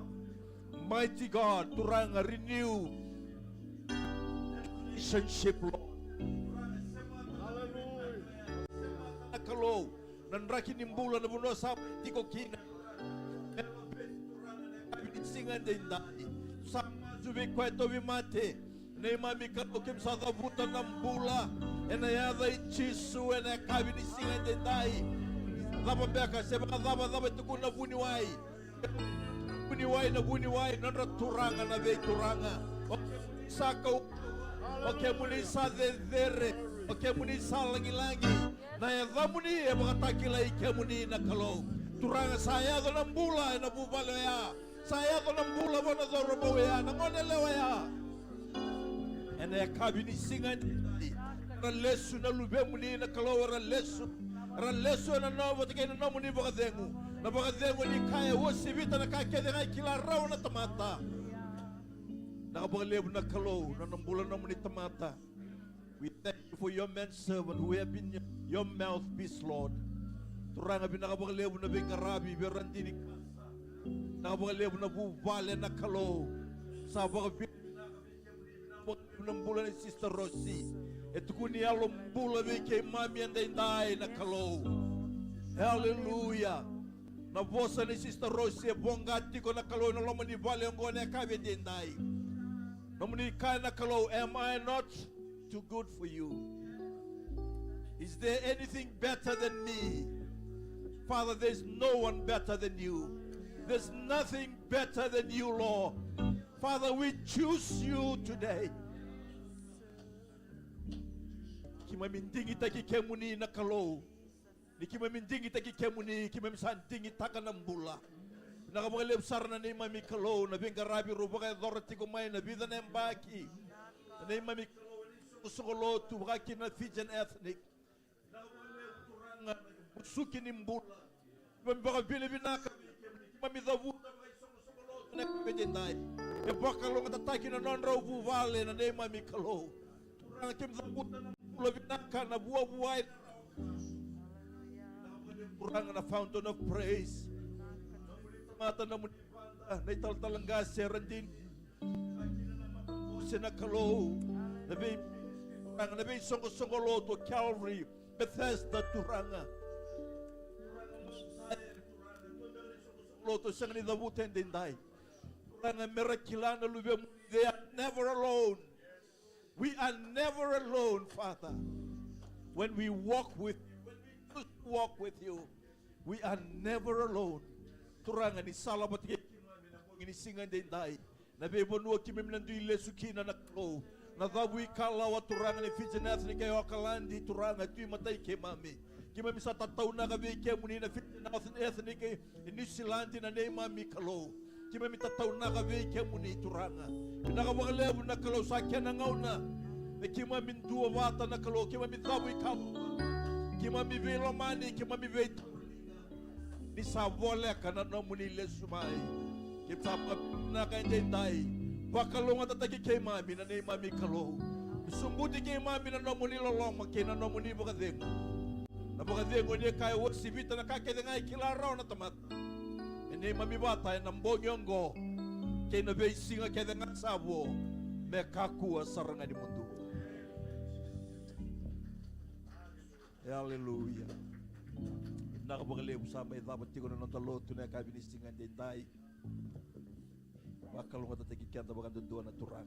Mighty God, Turaga, renew relationship, Lord. Hallelujah. Kalou, na draki ni bula na vanua sa mai tiko kina. E, Turaga, na yakavi ni siga edaidai, sa masu vei koya e tauvimate. Neimami Kalou, keimami sa cavuta na bula ena yaca i Jisu ena yakavi ni siga edaidai. Cava beka se vakacavacava e tukuna na vuniwai, vuniwai na vuniwai, nodra Turaga na veituraga. O kemuni sa kau, o kemuni sa cecere, o kemuni sa lagilagi. Na yacamuni e vakatakilai kemuni na Kalou. Turaga, sa yaco na bula ena vuvale oya. Sa yaco na bula vua na cauravou oya, na gonelewa oya. Ena yakavi ni siga edaidai, era lesu na luvemuni na Kalou, era lesu. Era lesu ena nona vata kei na nomuni vakacegu. Na vakacegu ni kaya, uasivita na ka kece ga e kila rawa na tamata. Vinaka vakalevu na Kalou, na nona bula na nomuni tamata. We thank you for your man servant who have been your mouthpiece, Lord. Turaga, vinaka vakalevu na veiqaravi vei Radini. Vinaka vakalevu na vuvale na Kalou. Sa vakavinavinaka vei kemuni na bula ni Sister Rosi. E tukuni yalo bula vei keimami edaidai na Kalou. Hallelujah. Na vosa ni Sister Rosi e voqa tiko na Kalou ena loma ni vale oqo ena yakavi edaidai. Nomuni kaya na Kalou, am I not too good for you? Is there anything better than me? Father, there's no one better than you. There's nothing better than you, Lord. Father, we choose you today. Keimami digitaki kemuni na Kalou. Ni keimami digitaki kemuni, keimami sa digitaka na bula. Vinaka vakalevu sara na neimami Kalou, na veiqaravi rau vakayacora tiko mai na vica na yabaki. Na neimami Kalou, na isoqosoqo lotu, vaka kina na Fijian Ethnic. Vinaka vakalevu Turaga, musuki ni bula. Keimami vakavinavinaka vei kemuni, keimami cavuta vakaisoqosoqo lotu na yakavi edaidai. E vakalougatataki na nodrau vuvale na neimami Kalou. Turaga, keimami cavuta na bula vinaka, na vuavuai. Turaga, na fountain of praise. Tamata, nomuni vada, na italatala qase Radini. Se na Kalou, na vei, Turaga, na veisoqosoqo lotu o Calvary, Bethesda, Turaga. Lotu sega ni cavuta edaidai. Turaga, mera kila na luvemuni, they are never alone. We are never alone, Father. When we walk with you, when we choose to walk with you, we are never alone. Turaga, ni sala vata kei keimami na bogi ni siga edaidai. Na veivanua keimami na dui lesu kina na Kalou. Na cavuikalawa, Turaga, ni Fijian Ethnic e Okaladi, Turaga, tu e matai keimami. Keimami sa tataunaka vei kemuni na Fijian Ethnic e Niusiladi na neimami Kalou. Keimami tataunaka vei kemuni Turaga. Vinaka vakalevu na Kalou, sa kena gauna me keimami duavata na Kalou, keimami cavuikalawa. Keimami veilomani, keimami vei ni sa voleka na nomuni lesu mai. Keimami sa vakavinavinaka edaidai. Vakalougatataki keimami na neimami Kalou. Sobuti keimami na nomuni loloma kei na nomuni vakacegu. Na vakacegu ni kaya, uasivita na ka kece ga e kila rawa na tamata. E neimami vata ena bogi oqo kei na veisiga kece ga sa vo, me kakua sara ga ni mudu. E, aleluya. Vinaka vakalevu sa mai cava tiko na noda lotu na yakavi ni siga edaidai. Vakalougatataki keda vakadudua na Turaga.